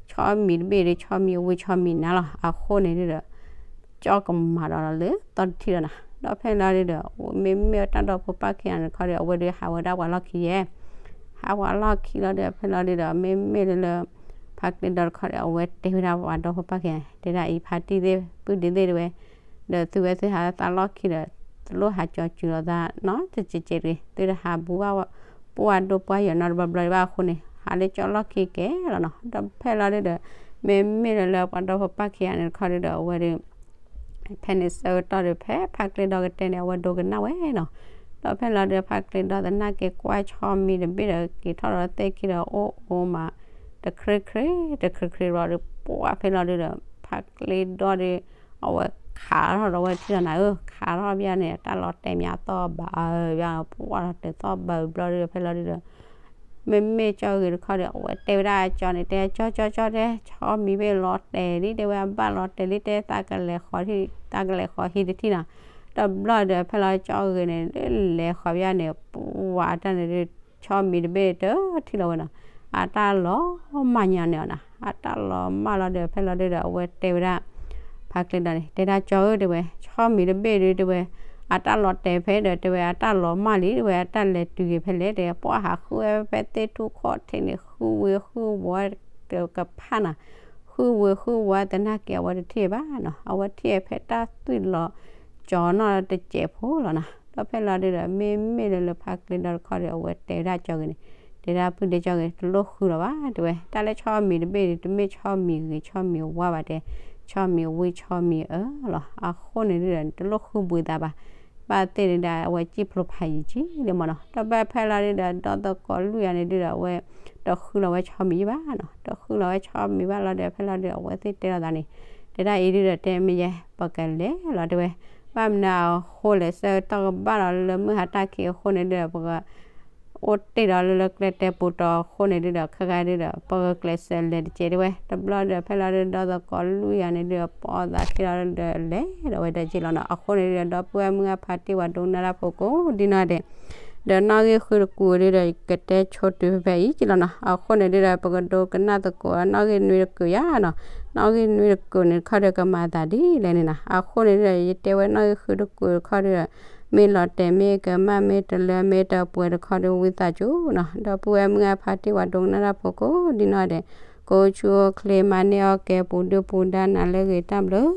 ဆီမံၤတဘ့ၣ်ဒီး ဆီမံၤအဝံၣ်ဆီမံၤနါလီၤ. အဃိန့ၣ်ဒုဒီး ကၠီကမၤဒီးလၢသီတထံၣ်လီၤနၤ. ဒီးဖဲလီၤဒုဒီး မ့မ့ၢ်တၢ်ဒီဖိပၢ်ခံဂၤန့ၣ်တခီဒီး အဝဲဒုးဟးဝဲဒၣ်ပှၤလီၢ်ခံယဲၢ် ဟးပှၤလီၢ်ခံလီၤဒီး ဖဲလီၤဒုဒီး မ့မ့ၢ်လၢလၢ ဖါကျဲဒီတခီဒီး အဝဲတဲဝဲဒၣ်ပှၤဒီဖိပၢ်ခံဂၤ တဲဒၣ်အံၤ ဖါတံၢ်သ့ၣ် ပုၢ်ဒ့သ့ၣ်တဲဝဲ, ဒီးသုဝဲသုဟးသးလီၢ်ခံဒီး တလိၣ်ဟးကၠီၤစူၤလိာ်သးနီတစဲးစဲးတဂ့ၤ, သုတဟးဘူးဘၣ် ပှၤဒိၣ်ပှၤယီၤနီတဘျီဘျီဘၣ်အဃိန့ၣ် ဟးလၢကၠီလီၢ်ခံကဲလီၤနီၤ. ဒီးဖဲလီၤဒုဒီး မ့မ့ၢ်လၢလၢပှၤဒီဖိပၢ်ခံဂၤန့ၣ်တခီဒုဒီး အဝဲဒုး ဖဲန့ၣ်ဆၢကတီၢ်ဒီး ဖဲဖါကျဲဒီကတဲန့ၣ် အဝဲဒိကနၣ်ဝဲနီၤ. ဒီးဖဲလီၤဒုး ဖါကျဲဒီသနာ်က့ ကွၢ်ဆီမံၤတဘ့ၣ်ဒီး က့ၤထီၣ်ဒီးသ့ၣ်ခံဒီး အိၣ်အိၣ်မး တချ့ချ့ တချ့ချ့ဘျီဒီး ပှၤဖဲလီၤဒုဒီး ဖါကျဲဒီဒီး အဝဲခးထီၣ်ဒီးဝဲထံၣ်လီၤနၤဧၢ, ခးထီၣ်ဘၣ်န့ၣ် တၢ်လီၤတဲာ်မးသီၣ်ဘၣ်ဘၣ် ပှၤလီၤတဲာ်သီၣ်ဘၣ်ဘျီဒီး ဖဲလီၤဒုဒီး မ့မ့ၢ်ကၠီဂ့ၤတခီဒီး အဝဲတဲဝဲဒၣ်ကၠီန့ၣ် တဲကၠီကၠီကၠီတဲ ဆီမံၤဘ့ၣ်လီၤတဲာ်လံ တဲဝဲအဘၣ်လီၤတဲာ်လံ တဲသးကလဲၤဃီၤ သးကလဲၤဃီၤဟံၣ်တထံၣ်နီၤ. တဘျီဒီး ဖဲလီၤကၠီဂ့ၤန့ၣ် လဲၤဃီၤဘၣ်န့ၣ် ပှၤတၢ်န့ၣ်ဒုး ဆီမံၤတဘ့ၣ်တထံၣ်လီၤဝဲနီၤ. အတၢ်လီၤမၢ်ညါန့ၣ်အီၤနၤ, အတၢ်လီၤမၢ်လီၤဒီး ဖဲလီၤဒုဒီး အဝဲတဲဝဲဒၣ် ဖါကျဲဒီန့ၣ် တဲဒၣ်ကၠီဧၢ တဲဝဲ ဆီမံၤတဘ့ၣ်ဒုး တဲဝဲ အတၢ်လီၤတဲာ်ဖဲဒီး တဲဝဲအတၢ်လီၤမၢ်လံ တဲဝဲ အတၢ်လဲၤတုၤက့ၤဖဲလဲၣ် တဲ ပှၤဟးဃုဝဲဖဲသ့ၣ်ထူၣ်ခီၣ်ထံးန့ၣ် ဃုဝ့ၤဃုဝီၤတကဖၣ်နီၤ. ဃုဝ့ၤဃုဝီၤသနာ်က့ အဝဲတထံၣ်ဘၣ်နီၤ, အဝဲထံၣ်ဖဲတၢ်သွံၣ်လီၤကၠီနီၤတစဲးဖိလီၤနီၤ. ဒီးဖဲလီၤဒုဒီး မ့မ့ၢ်လၢလၢဖါကျဲဒီတခီဒီး အဝဲတဲဝဲဒၣ်ကၠီဂ့ၤန့ၣ် တဲဒၣ်ပုၢ်ဒ့ကၠီဂ့ၤ တလိၣ်ဃုလီၤဘၣ် တဲဝဲ တၢ်လၢဆီမံၤတဘ့ၣ်ဒုး တမ့ၢ်ဆီမံၤဂ့ၤ ဆီမံၤဝါဘၣ်တဲ, ဆီမံၤဝံၣ်ဆီမံၤအၢလီၤ. အဃိန့ၣ်ဒုဒီး တလိၣ်ဃုဘှံးသးဘၣ်. ဘၣ်သ့ၣ်ဒုဒီး အဝဲစံၣ်ဖျိဖးယံၤကံလံမ့ၢ်နီၤ. ဒီးဖဲလီၤဒုဒီး ဒီသကိးလွံၢ်ဂၤန့ၣ်ဒုဒီး အဝဲ တဃုလီၤဝဲဆီမံၤဘၣ်နီၤ, တဃုလီၤဝဲဆီမံၤဘၣ်လီၤဒီး ဖဲလီၤဒုဒီး အဝဲသ့ၣ်တဲလိာ်သးန့ၣ် တဲဒၣ်အံၤဒုဒီး တဲမ့ၢ်ယဲ ပကလဲၤလီၤ တဲဝဲ. ဘၣ်မနုၤအဃိလဲၣ် ဆၢကတီၢ်ကဘၣ်လီၤလၢမုၢ်ဟါတၢ်ခံးအဃိန့ၣ်ဒုဒီး ပက အိၣ်တ့ၢ်ဒီးလၢလၢကျဲတဲပူၤတီၤအဃိန့ၣ်ဒုဒီး ခဲကါဒုဒီး ပကကျဲးစၢးလဲၤတကဲးတဲဝဲ. တဘျီဒီး ဖဲလီၤဒုဒီး ဒီသကိးလွံၢ်ဂၤန့ၣ်ဒုဒီး ပိာ်သးခံလီၤဒီး လဲၤဒီးဝဲတက့ၢ်လီၤနီၤ. အဃိန့ၣ်ဒုဒီး ဒီပုၢ်ဝဲၢ်မုၢ်ဂၢ်ဖါတံၢ်ဝဲဒိကနၣ်တၢ်ဖိကိးဒ်နီၢ်ဒဲး ဒီးနီၣ်ဂံၢ်ဃုတကူာ်ဒုဒီး ကတဲဆိတုၤဖဲဖဲအံၤက့ၢ်လီၤနီၤ. အဃိန့ၣ်ဒုဒီး ပကဒိကနၣ်သကိးနီၣ်ဂံၢ်နွံတကူာ်ယါနီၤ. နီၣ်ဂံၢ်နွံတကူာ်န့ၣ်တခီဒီး ကမၤသးဒ်လဲၣ်န့ၣ်နီၤ. အဃိန့ၣ်ဒုဒီး ယတဲဝဲနီၣ်ဂံၢ်ဃုတကူာ်တခီဒုဒီး မ့ၢ်လီၤတဲာ်မ့ၢ်ကမၣ်မ့ၢ်တလၢမ့ၢ်တပှဲၤတခီဒီး ဝံသးစူၤနီၤ. ဒီပုၢ်ဝဲၢ်မုၢ်ဂၢ်ဖါတံၢ်ဝဲဒိကနၣ်တၢ်ဖိကိးဒ်နီၢ်ဒဲး ကအိၣ်ဆူၣ်အိၣ်ချ့ မၤန့ၢ်အီၣ်ကဲပူၤဒုၣ်ပူၤဒါနၤလၢအဂ့ၤ တၢ်ဘျုး